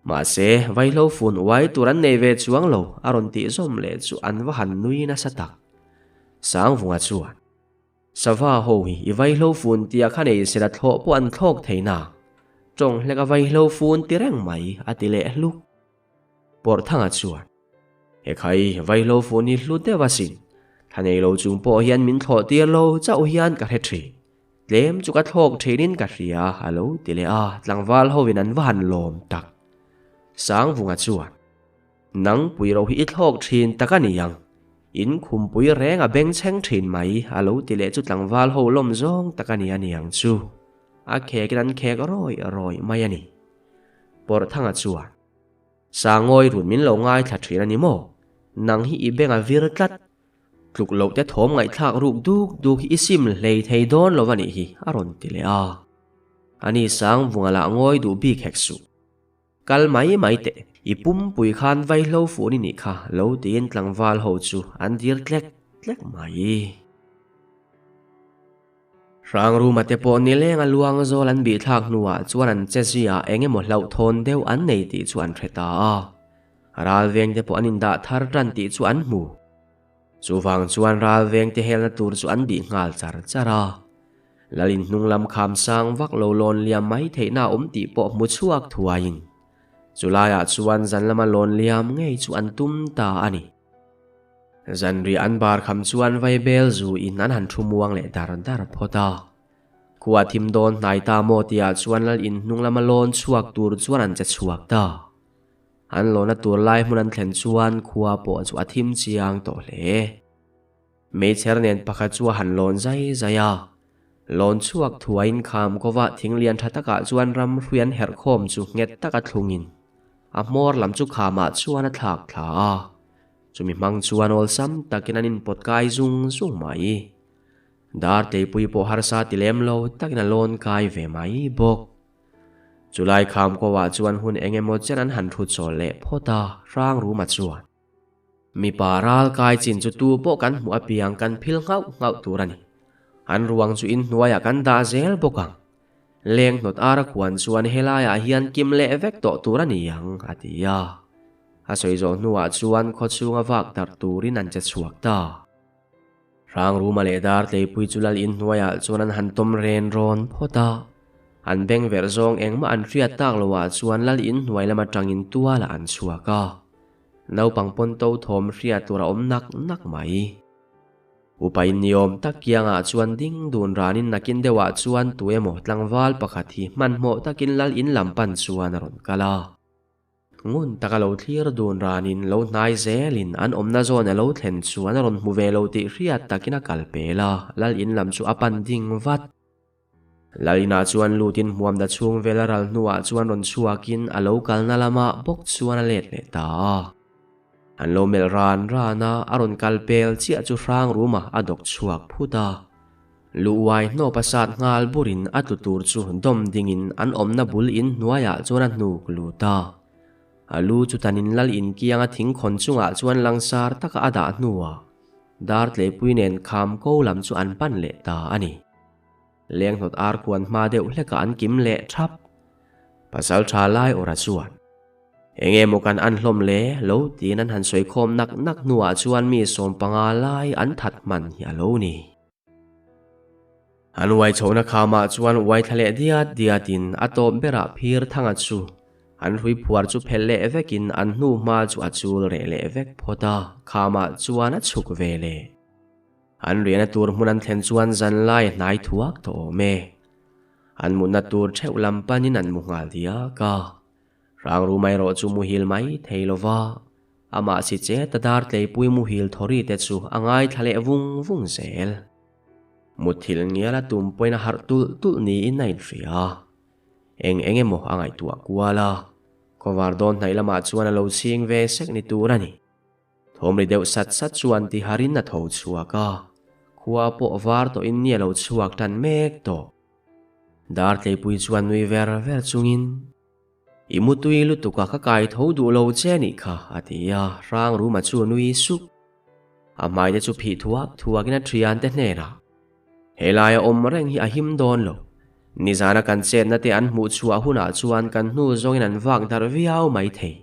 Mahse, vaihlo fun uai tur an nei ve chuang lo, a rawn tih zawm leh chu an va han nui nasa tak. Sangvunga chuan, Sava ho hi i vaihlo fun tia kha nei sela thlawh pawh an thlawk thei na. Tawng hlek a vaihlo fun ti reng mai, a ti leh hluk. Pawrhthanga chuan, Hekhai, vaihlo fun hi hlu deuh asin. Thla nei lo chung pawh hian min thlawh tir lo chauh hian ka hre thin. Tlem chu ka thlawk thinin ka hria, a lo ti leh a, tlangval hovin an va han lawm tak. Sangvunga chuan, Nang pui ro hi i thlawk thin tak a ni ang. In khumpui reng a bengchheng thin mai, a lo ti leh chu tlangval ho lawm zawng tak a ni a niang chu. A khekin an khek rawih rawih mai a ni. Pawrhthanga chuan, Sangawi run min lo ngaithla thin a ni maw? Nang hi i beng a vir tlat. Tluk loh te thawm ngaihthlak ruk duk duk hi i sim hlei thei dawn lo a nih hi, a rawn ti leh a. Ani Sangvunga lah ngawi duh bik hek suh. Kal mai mai teh, i pumpui khan vaihlo fun i nih kha, lo tiin tlangval ho chu an dir tlek tlek mai. Hrangruma te pawh nileng a luang zawl an bih thlak hnuah chuan an che ziah eng emaw hlauhthawn deuh an nei tih chu an hre ta a. Ralveng te pawh an indah thar tan tih chu an hmu. Chuvang chuan ralveng te helna tur chu an bih nghal char char a. Lal in hnung lam kham sang vak lo lawn liam mai theihna a awm tih pawh hmu chhuak thuaiin chulaiah chuan zan lama lawn liam ngei chu an tum ta a ni. Zanriah an bar kham chuan vaibel zu in an han thu muang leh dar dar phawt a. Khua thim dawn hnai ta maw tihah chuan lal in hnung lama lawn chhuak tur chuan an che chhuak ta. An lawna tur lai hmun an thlen chuan khua pawh chu a thim chiang tawh hle. Meichher nen pakhat chu a han lawn zai zai a. Lawn chhuak thuaiin kham kawva thing lian tha takah chuan ram hrui an herh khawm chu nghet taka thlungin a hmawr lam chu khamah chuan a thlak thla a. Chumi hmang chuan awlsam takin an inpawt kai zung zung mai. Dar Tleipui pawh harsa ti lem lo takin a lawn kai ve mai bawk. Chulai kham kawah chuan hun eng emaw chen an han thu chawl leh phawt a, Hrangruma chuan, Mipa ral kai chin chu tu pawh kan hmuh apiang kan phil nghauh nghauh tur a ni. An ruang chu inhnuaiah kan dah zel bawk ang. Leng hnawt ara khuan chuan helaiah hian kim leh vek tawh tur a ni ang, a ti a. A sawi zawh hnuah chuan khaw chhunga vak darh turin an che chhuak ta. Hrangruma leh Dartleipui chu lal inhnuaiah chuan an han tawm ren rawn phawt a. An beng verh zawng engmah an hriat tak loah chuan lal inhnuai lam atangin tualah an chhuak a. Naupang pawn to thawm hriat tur a awm nak nak mai. Upa in ni awm tak kiangah chuan ding dun ranin nakin deuhah chuan tu emaw tlangval pakhat hi hmanhmawh takin lal in lam pan chuan a rawn kal a. Ngun taka lo thlir dun ranin lo hnai zelin an awmna zawn a lo thlen chuan a rawn hmu ve lo tih hriat takin a kal pel a, lal in lam chu a pan ding vat. Lal inah chuan lutin hmuamda chhung vel a ral hnuah chuan rawn chhuakin a lo kalna lamah bawk chuan a let leh ta a. An lo melh ran ran a, a rawn kal pel chiah chu hrang ruma a dawk chhuak phut a. Lu uai hnawp a sat nghal burin a tlu tur chu dawm dingin an awmna bul in hnuaiah chuan a hnuk lut a. A lu chu tanin lal in kianga thing khawn chungah chuan langsar taka a dah hnuah Dartleipui nen kham ko lam chu an pan leh ta a ni. Lenghnawt ar khuan hma deuh hlekah an kim leh thap. Pasal tha lai awrha chuan, Enge maw kan an hlawm le? lo tiin an han sawi khawm nak nak hnuah chuan mi 15 lai an that hman hi a lo ni. An uai chhohna khamah chuan uai thla leh diat diatin a tawp berah phir thanga chu. An hrui phuar chu phelh leh vekin an hnu hma chu a chul reh leh vek phawt a, khamah chuan a chhuk ve leh. An riahna tur hmun an thlen chuan zanlai a hnai thuak tawh awm e. An mutna tur theuh lam panin an mu nghal diak a. Hrangrum erawh chu muhil mai thei lo va, amah si chet a dar tleipui muhil thawri te chu a ngaithla leh vung vung zel. Mutthilh ngial a tum pawhin a harh tulh tulh niin a inhria. Eng eng emaw a ngaihtuah kual a, khawvar dawn hnaih lamah chuan a lo chhing ve sek ni tur a ni. Thawm ri deuh sat sat chuan tiharin a tho chhuak a, khua pawh var tawhin ni a lo chhuak tan mek tawh. Dartleipui chuan nui ver ver chungin, I mutui lutuk a ka kai tho duh lo che anih kha, a ti a, Hrangruma chu nui sup. A hmaite chu phih thuak thuakin a thiante hnenah, Helaia awm reng hi a him dawn lo. Nizana kan chetna te an hmuh chhuah hunah chuan kan hnu zawngin an vak darh viau maithei.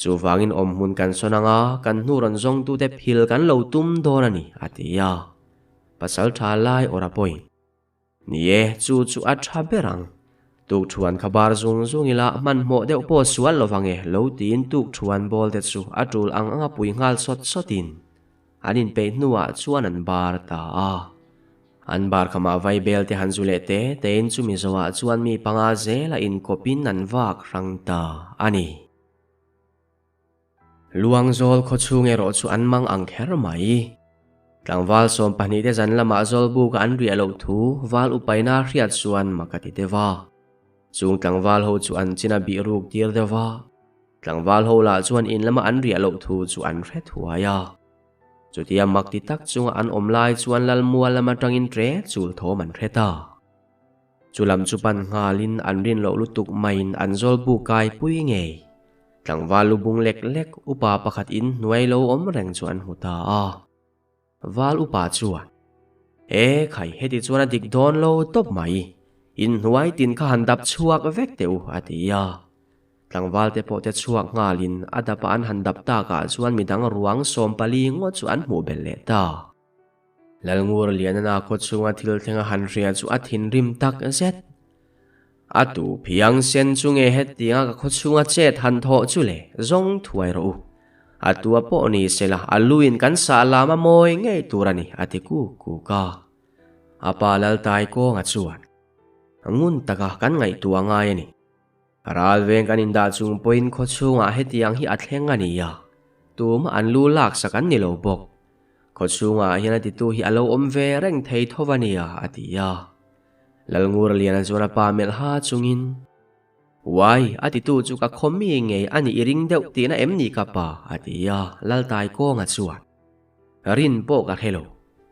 Chuvangin awmhmun kan sawn ang a, kan hnu rawn zawngtute phil kan lo tum dawn a ni, a ti a. Pasal tha lai awrh a pawi. Ni e, chu chu a tha ber ang. Tukthuan kha bar zung zung ila hmanhmawh deuh pawh sual lo vang e, lo tiin tukthuan bawl te chu a tul ang anga pui nghal sawt sawtin an inpeih hnuah chuan an bar ta a. An bar khamah vaibel te han zu leh te tein chumi zawhah chuan mi panga zela inkawpin an vak hrang ta a ni. Luangzawl khawchhung erawh chu an mang ang kher mai. Tlangval 12 te zan lamah Zawlbuka an riah loh thu val upaina hriat chuan mak a ti deuh a. Chung tlangval ho chu an chin a bih ruk tir deuh a. Tlangval ho lah chuan in lama an riah loh thu chu an hre thuai a. Chutia mak ti tak chunga an awm lai chuan Lalmual lam atangin ṭe chul thawm an hre ta. Chu lam chu pan nghalin an rin loh lutuk maiin an zawlbu kai pui ngei. Tlangval lu bung lek lek upa pakhat in hnuai lo awm reng chu an hmu ta a. Val upa chuan, E khai, heti chuan a dik dawn lo tawp mai. In hnuai tin kha han dap chhuak vek teh u, a ti a. Tlangval te pawh te chhuak nghalin a dapa an han dap takah chuan midang ruang 14 ngawt chu an hmuh belh leh ta. Lalngur Lianana khaw chhunga thil thleng a han hria chu a thinrim tak zet. A tu phiang sen chu nge hetianga ka khaw chhunga chet han thawh chu le, zawng thuai rawh u. A tua pawh ni sela a luin kan sah lam a mawi ngei tur a ni, a ti kuk kuk a. A pa Laltai kawnga chuan, Ngun taka kan ngaihtuah ngai a ni. Ral veng kan indah chung pawhin khaw chhungah hetiang hi a thleng a ni a, tumah an lu laksak an ni lo bawk. Khaw chhungah hian a titu hi a lo awm ve reng thei tho a nia, a ti a. Lalngurliana chuan a pa melh ha chungin, Uai, a titu chu ka khaw mi ngei a nih i ring deuh tihna em ni ka pa? a ti a, Laltai kawnga chuan, Rin pawh ka hre lo,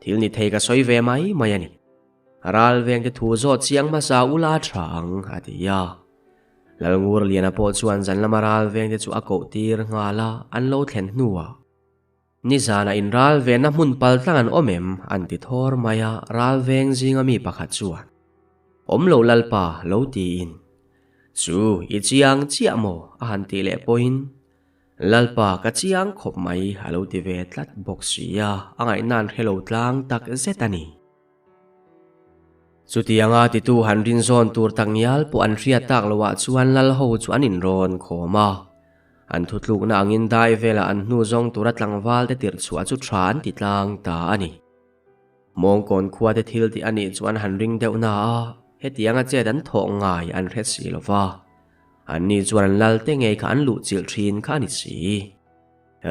thil ni thei ka sawi ve mai mai a ni. Ral vengte thu zawt chiang hmasa ula tha ang, a ti a. Lalngurliana pawh chuan zan lama ral vengte chu a koh tir nghal a, an lo thlen hnuah, Nizanah in ral venna hmun pal tlang an awm em? an ti thawr mai a, ral veng zinga mi pakhat chuan, Awm lo Lalpa, lo tiin, Chu, i chiang chiah maw? a han tih leh pawhin, Lalpa ka chiang khawp mai a lo ti ve tlat bawk si a, a ngaihna an hre lo tlang tak zet a ni. Chutianga titu han rin zawn tur tak ngial pawh an hriat tak loah chuan lal ho chu an inrawn khawm a. An thutlukna angin dai velah an hnu zawng tura tlangval te tirh chhuah chu tha an ti tlang ta a ni. Mawngkawn khua te thil tih a nih chu an han ring deuh na a, hetianga chet an thawh ngai an hre si lo va. Anni chuan an lal te ngei kha an luh chilh thin kha a ni si.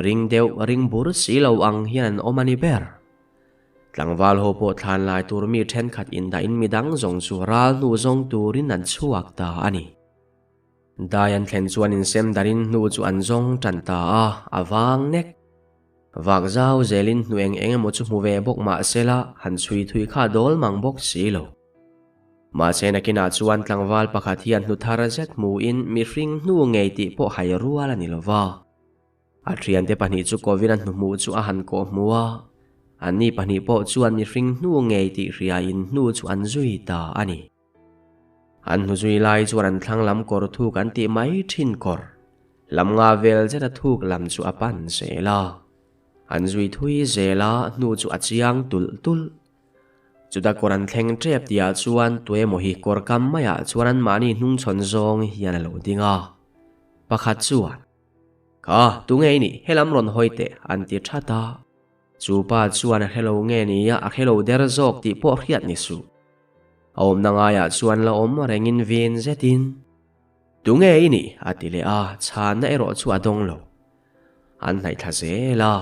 Ring deuh, ring bur si lo ang hian an awm a ni ber. Tlangval ho pawh thlan lai tur mi thenkhat indahin midang zawng chu ral hnu zawng turin an chhuak ta a ni. Dai an thlen chuan insem darin hnu chu an zawng tan ta a, a vang nek. Vak zau zelin hnu eng eng emaw chu hmu ve bawk mah sela han chhui thui kha dawl mang bawk si lo. Mahse nakinah chuan tlangval pakhat hian hnu thar zet hmuin mihring hnu ngei tih pawh hai rual a ni lo va. A thiante pahnih chu kovin a hnuhmuh chu a han kawh hmu a, anni pahnih pawh chuan mihring hnu ngei tih hriain hnu chu an zui ta a ni. An hnu zui lai chuan an thlang lam kawr thuk an tih mai thin kawr lam nga vel zeta thuk lam chu a pan zel a. An zui thui zel a, hnu chu a chiang tulh tulh. Chuta kawr an thleng tep tihah chuan tuemaw hi kawr kam maiah chuan anmahni hnungchhawn zawng hian a lo ding a. Pakhat chuan, Kha, tunge i nih? Helam rawn hawi teh, an ti that a. Chu pa chuan a hrelo nge nia a hrelo der zawk tih pawh hriat ni suh. A awmna ngaiah chuan la awm rengin vin zetin, Tunge i nih? a ti leh a, chhanna erawh chu a dawng lo. An hnaih thla zel a,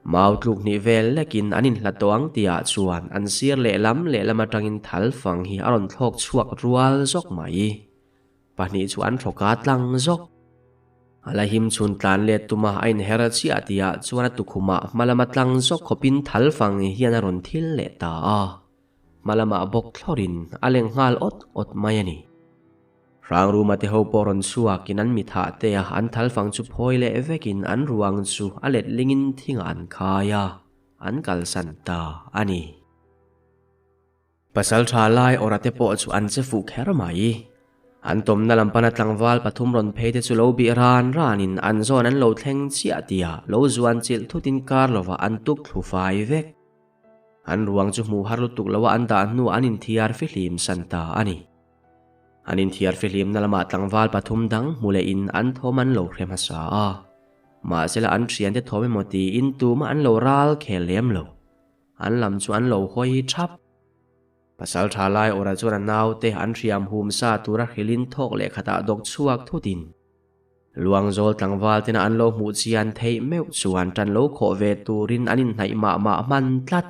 mau tluk hnih vel lekin an inhlat tawh ang tihah chuan an sir lehlam lehlam atangin thal fang hi a rawn thlawk chhuak rual zawk mai. Pahnih chu an thlawk a tlang zawk. A la him chhun tlan let tuma a inher chiah tihah chuan a tukhumah hma lama tlang zawk khawpin thal fang hian a rawn thil leh ta a. Hma lamah bawk thlawrin a leng nghal awt awt mai a ni. Hrangruma te ho pawh rawn chhuakin an mithah te a an thal fang chu phawi leh vekin an ruang chu a letlingin thingah an khai a, an kalsan ta a ni. Pasalṭha lai awrah te pawh chu an che fuh kher mai. An tawmna lam pana tlangval pathum rawn phei te chu lo bih ran ranin an zawn an lo thleng chiah tihah lo zuan chilh thutin kar lovah an tuk thlu fai vek. An ruang chu hmuh har lutuk loa an dah hnuah an inthiar fihlim san ta a ni. An inthiar fihlimna lamah tlangval pathum dang hmu lehin an thawm an lo hre hmasa a. Mahsela an thiante thawm emaw tiin tumah an lo ral khel lem lo. An lam chu an lo hawi thap. Pasal tha lai awrah chuan a naute an hriam hum sa tura hrilhin thawk leh khatah dawk chhuak thutin Luangzawl tlangval tena an lo hmuh chian theih meuh chuan tan lo khawh ve turin an inhnaih mah mah hman tlat.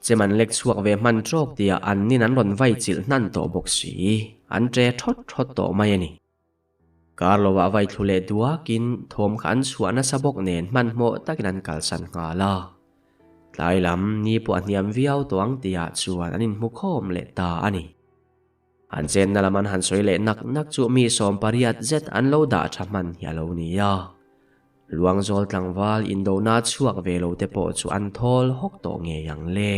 Chem an lek chhuak ve hman trawk tihah an nin an rawn vai chilh hnan tawh bawk si, an ṭe ṭhawt ṭhawt tawh mai a ni. Kar lovah vai thlu leh duakin thawm kha an chhuah nasa bawk nen hmanhmawh takin an kalsan nghal a. Tlai lam ni pawh a hniam viau tawh ang tihah chuan an inhmu khawm leh ta a ni. An chenna lam an han sawi leh nak nak chu mi 80 zet an lo dah tha hman hi a lo ni a. Luangzawl tlangval indona chhuak ve lo te pawh chu an thawl hawk tawh ngei ang le.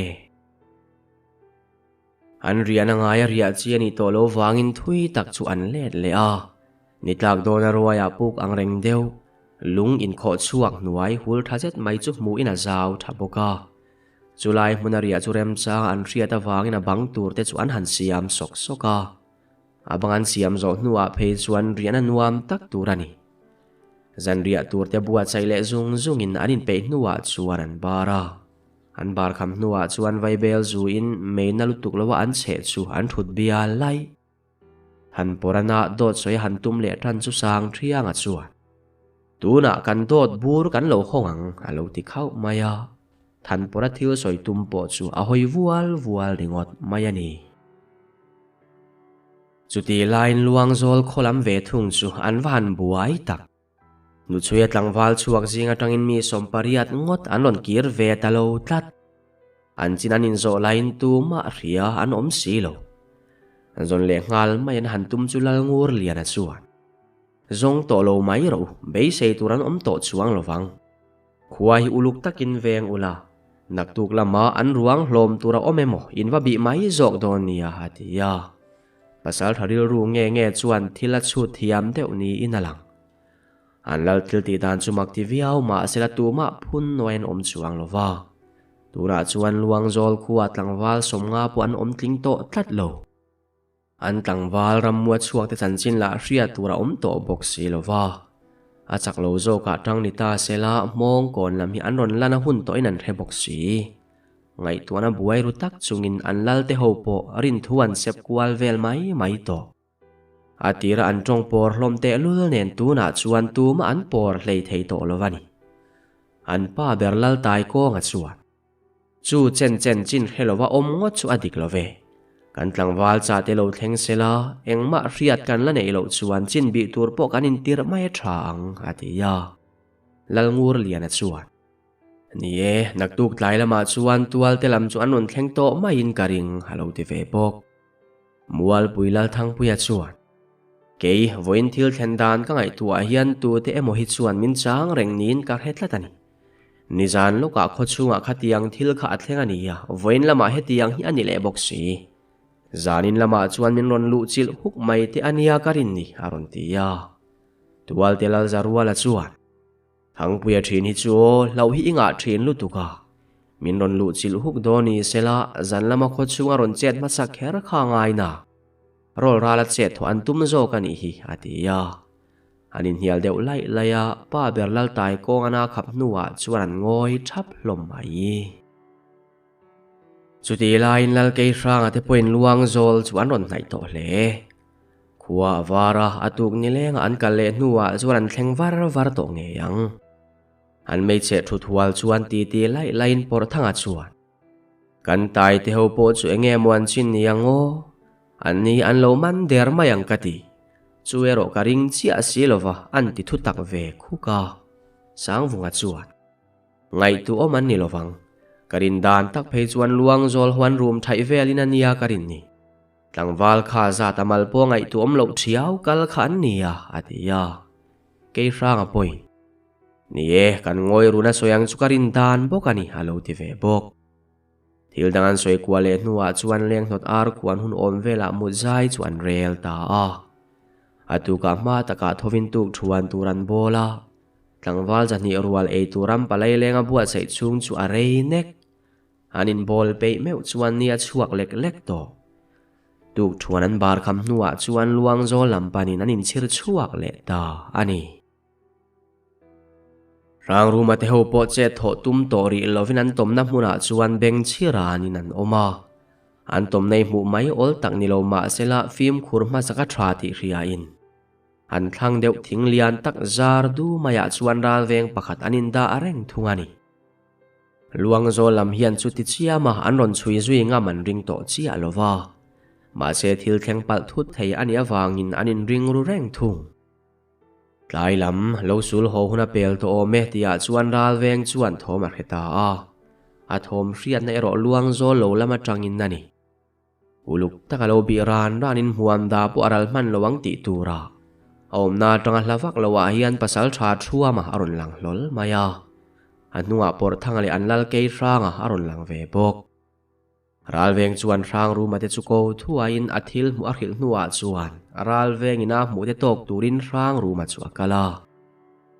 An riahna ngaia riah chi a nih tawh lo vangin thui tak chu an let leh a. Ni tlak dawna ruaiah puk ang reng deuh, lung inkhawh chhuak hnuai hul tha zet mai chu hmuhin a zau tha bawk a. Chulai hmuna riah chu remchang an hriat avangin a bang tur te chu an han siam sawk sawk a. A bang an siam zawh hnuah phei chuan riahna nuam tak tur a ni. Zanriah tur te buatsaih leh zung zungin an inpeih hnuah chuan an bar a. An bar kham hnuah chuan vaibel zuin meina lutuk loa an chheh chu an thut bial laih. Han pawrana dawt sawi han tum leh tan chu sang thianga chuan, Tunah kan dawt bur kan lo hawng ang, a lo ti khauh mai a. Thanpawra thil sawi tum pawh chu a hawi vual vual ringawt mai a ni. Chuti laiin Luangzawl khaw lam ve thung chu an va han buai tak. Nuchhuia tlangval chhuak zing atangin mi 80 ngawt an rawn kir ve ta lo tlat. An chin an inzawh laiin tumah hria an awm si lo. Zawn leh nghal mai an han tum chu Lalngur Liana chuan, Zawng tawh lo mai rawh u, beisei tur an awm tawh chuang lo vang. Khua hi uluk takin veng ula, naktuk lama an ruang hlawm tur a awm emaw in va bih mai zawk dawn nia a ti a. Pasal tha rilru nge nge chuan thil a chhut thiam deuh niin a lang. An lal thil tih dan chu mak ti viau mahsela tumah phun nuai an awm chuang lo va. Tunah chuan Luangzawl khua tlangval 50 pawh an awm tling tawh tlat lo. An tlangval rammua chhuak te chanchin lah hriat tur a awm tawh bawk si lo va. A chak lo zawkah tang ni ta sela hmawng kawn lam hi an rawn lan a hun tawhin an hre bawk si. Ngaihtuahna buai ru tak chungin an lal te ho pawh rinthu an sep kual vel mai mai tawh. A tira an tawng pawr hlawm tehlul nen tunah chuan tumah an pawr hlei thei tawh lo a ni. An pa ber lal tai kawnga chuan, Chu chen chen chin hre lova awm ngawt chu a dik lo ve. Kan tlangval cha te lo thleng se la, engmah hriat kan la neih loh chuan chin bih tur pawh kan intirh mai a tha ang, a ti a. Lalngurliana chuan, Ni e, naktuk tlai lamah chuan tualte lam chu an rawn thleng tawh maiin ka ring, a lo ti ve bawk. Mualpui Lalthangpuia chuan, Kei, vawiin thil thlen dan ka ngaihtuah hian tute emaw hi chuan min chang reng niin ka hre tlat a ni. Nizan lawkah khawchhungah khatiang thil kha a thleng a ni a, vawiin lamah hetiang hi a ni leh bawk si. Zanin lamah chuan min rawn luh chilh huk mai te a nia ka rin ni, a rawn ti a. Tualte Lalzaruala chuan, Thangpuia thin hi chu aw, hlauh hi i ngah thin lutuk a. Min rawn luh chilh huk dawn ni sela, zan lama khaw chhunga rawn chet hmasa kher kha a ngai na. Rawl rala chet thawh an tum zawk a nih hi, a ti a. An inhnial deuh laih laih a, pa ber Laltai kawng an a khap hnuah chuan an ngawi thap hlawm mai. Chutih laiin Lalkeihranga te pawhin luang zawl chu an rawn hnaih tawh hle. Khua a var a, a tuk nilengah an kal leh hnuah chuan an thleng var var tawh ngei ang. An hmeichhe thut hual chuan titi laih laiin Pawrhthanga chuan, Kan tai te ho pawh chu enge maw an chin ni ang aw? An ni an lo man der mai ang ka ti. Chu erawh ka ring chiah si lova an ti thu tak ve khuk a. Sangvunga chuan, Ngaihtuahawm an ni lovang. Ka rin dan tak phei chuan luang zawl huan rum thaih velin a nia ka rin ni. Tlangval kha zat a mal pawh ngaihtuahawm loh thiau kal kha an ni a, a ti a. Kei hranga pawhin, Ni e, kan ngawi run a sawi ang chu ka rin dan bawk a ni, a lo ti ve bawk. Thil dang an sawi kual leh hnuah chuan leng hnawt ar khuan hun awm velah mut zai chu an rel ta a. A tukah hma takah thovin tuk thuan tur an bawl a. Tlangval zahnih rual ei tur ram palai lenga buatsaih chhung chu a rei nek. An inbawl peih meuh chuan ni a chhuak lek lek tawh. Tuk thuan an bar kham hnuah chuan luang zawl lam panin an inchhir chhuak leh ta a ni. Hrangruma te ho pawh chet thawh tum tawh rih lovin an tawmna hmunah chuan beng chhiranin an awm a. An tawmna i hmuh mai awl tak ni lo mahsela fimkhur hmasa ka tha tih hriain an thlang deuh thing lian tak zar du maiah chuan ralveng pakhat an indah a reng thung a ni. Luangzawl lam hian chuti chiama an rawn chhui zui ngam an ring tawh chiah lo va. Mahse thil thleng palh thut thei a nih avangin an inring ru reng thung. Tlai lam lo sul haw hun a pel tawh awm e tihah chuan ralveng chuan thawm a hre ta a. A thawm hriatna erawh luang zawl lo lam atangin a ni. Uluk taka lo bih ran ranin hmuam da pawh a ral hman lo ang tih tura a awmna atanga hla vak loah hian pasal tha thuama a rawn lang hlawl mai a. A hnungah Pawrhthanga leh an lal kei hranga a rawn lang ve bawk. Ralveng chuan Hrangruma te chu ko thuaiin a thil hmuh a hrilh hnuah chuan Ralveng ina hmuh te tawk turin Hrangruma chu a kal a.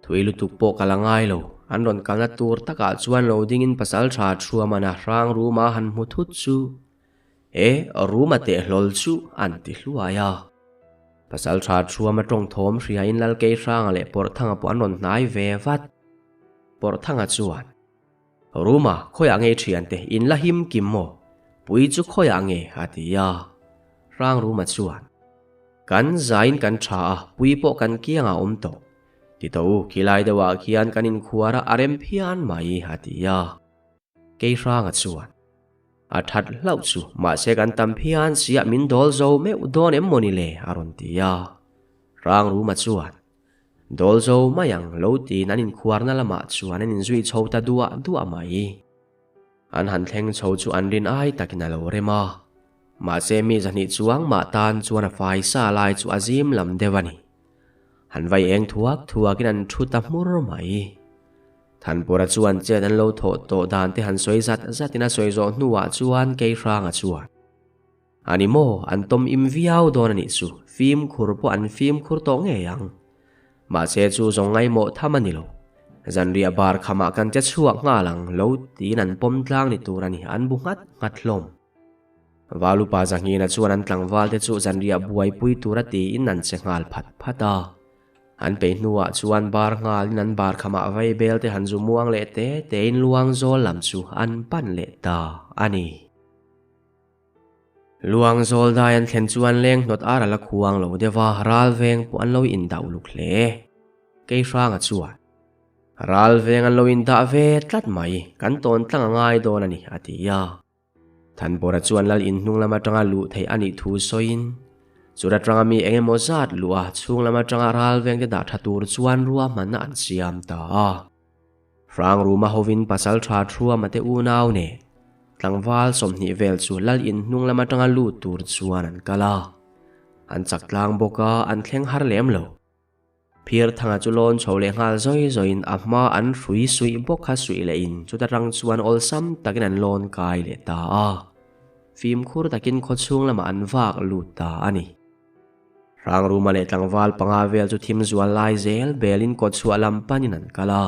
Thui lutuk pawh kal a ngai lo, an rawn kalna tur takah chuan lo dingin pasaltha Thuamana Hrangruma han hmu thut chu E, Ruma teh hlawl chu an ti hluai a. Pasaltha Thuama tawng thawm hriain Lalkei Hranga leh Pawrhthanga pawh an rawn hnai ve vat. Pawrhthanga chuan. Ruma, khawiah nge i thiante in la him kim maw? Pui chu khawiah nge? a ti a. Hrang Ruma chuan, Kan zaiin kan tha a, pui pawh kan kiangah a awm tawh. Ti tawh u, khilai deuhah khian kan inkhuar a, a rem phian mai, a ti a. Kei Hranga chuan, A that hlauh chu, mahse kan tam phian sia min dawl zo meuh dawn em mawni le? a rawn ti a. Hrang Ruma chuan, Dawl zo mai ang lo tiin an inkhuarna lamah chuan an inzui chho ta duah duah mai. An han thleng chho chu an rin ai takin a lo rem a. Mahse mi zahnih chuang mah tan chuan a fai sa lai chu a zim lam deuh a ni. Han vai eng thuak thuakin an thu ta hmur mai. Thanpura chuan chet an lo thawh tawh dan te han sawi zat zatin a sawi zawh hnuah chuan Keihranga chuan. A ni maw, an tawm im viau dawn a nih chu, fimkhur pawh an fimkhur tawh ngei ang. Mahse chu zawng ngaimawh tham a ni lo. Zanriah bar khamah kan che chhuak nghal ang lo tiin an pawm tlang ni tur a ni, an bu nghat nghat hlawm. Valupa Zahnghina chuan an tlangval te chu zanriah buaipui tura tiin an che nghal phat phat a. An peih hnuah chuan bar nghalin an bar khamah vaibel te han zu muang leh te tein luang zawl lam chu an pan leh ta a ni. Luang zawl dai an thlen chuan leng hnawt ar a la khuang lo deuh a, ral veng pawh an lo indah uluk hle. Kei hranga chuan, Ral veng an lo indah ve tlat mai, kan tawn tlang a ngai dawn a ni, a ti a. Thanbawra chuan lal in hnung lam atanga luh theih a nih thu sawiin, chur atanga mi eng emaw zat luh a, chhung lam atanga ral vengte dah tha tur chuan ruahmanna an siam ta a. Hrangruma hovin pasal tha Thuama te unau nen tlangval 20 vel chu lal in hnung lam atanga lut tur chuan an kal a. An chak tlang bawk a, an thleng har lem lo. Phirthanga chu lawn chho leh nghal zawi zawiin a hma an hrui suih bawk kha suih lehin chuta rang chuan awlsam takin an lawn kai leh ta a. Fimkhur takin khawchhung lamah an vak lut ta a ni. Hrangruma leh tlangval panga vel chu thim zual lai zel belin kawtchhuah lam panin an kal a.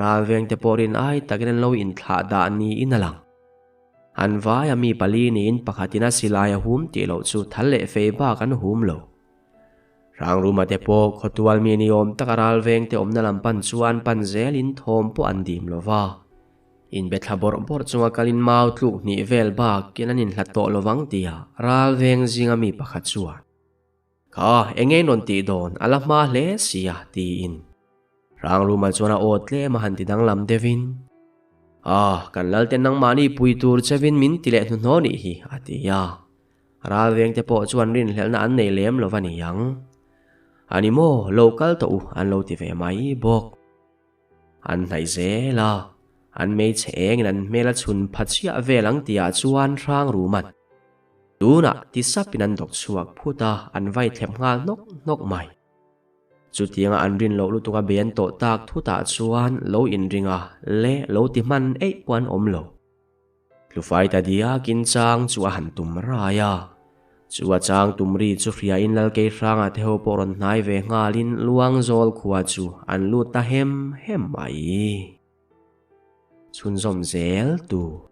Ralvengte pawh rin ai takin an lo inthlah dah niin a lang. An vaia mi pali niin pakhatin a silai a hum tih loh chu thal leh fei bak an hum lo. Hrangruma te pawh khawtual mi ni awm taka ralveng te awmna lam pan chuan pan zelin thawm pawh an dim lo va. Inbe thla bawrh bawrh chunga kalin mau tluk hnih vel bakin an inhlat tawh lovang tia ralveng zinga mi pakhat chuan, Kha, eng nge in rawn tih dawn, a la hma hle si a, tiin. Hrangruma chuan a aw tlem a han ti danglam deuhin, Ah, kan Lalte nangmahni pui tur chevin min ti leh hnuhnawh nih hi, a ti a. Ralveng te pawh chuan rinhlelhna an nei lem lo va ni ang. A ni maw, lo kal tawh u an lo ti ve mai bawk. An hnaih zel a, an hmeichhe engin an hmel a chhun pha chiah vel ang tihah chuan hrang rum an. Tunah ti sapin an dawk chhuak phut a, an vai thlep nghal hnawk hnawk mai. Chutianga an rin loh lutuk a bei an tawh tak thutah chuan lo inring a le lo ti hman eih pawh an awm lo. Tlufai ta diakin chang chu a han tum rai a. Chu a chang tum ri chu hriain Lalkeihranga te ho pawh rawn hnai ve nghalin Luangzawl khua chu an lut ta hem hem mai. Chhunzawm zel tur.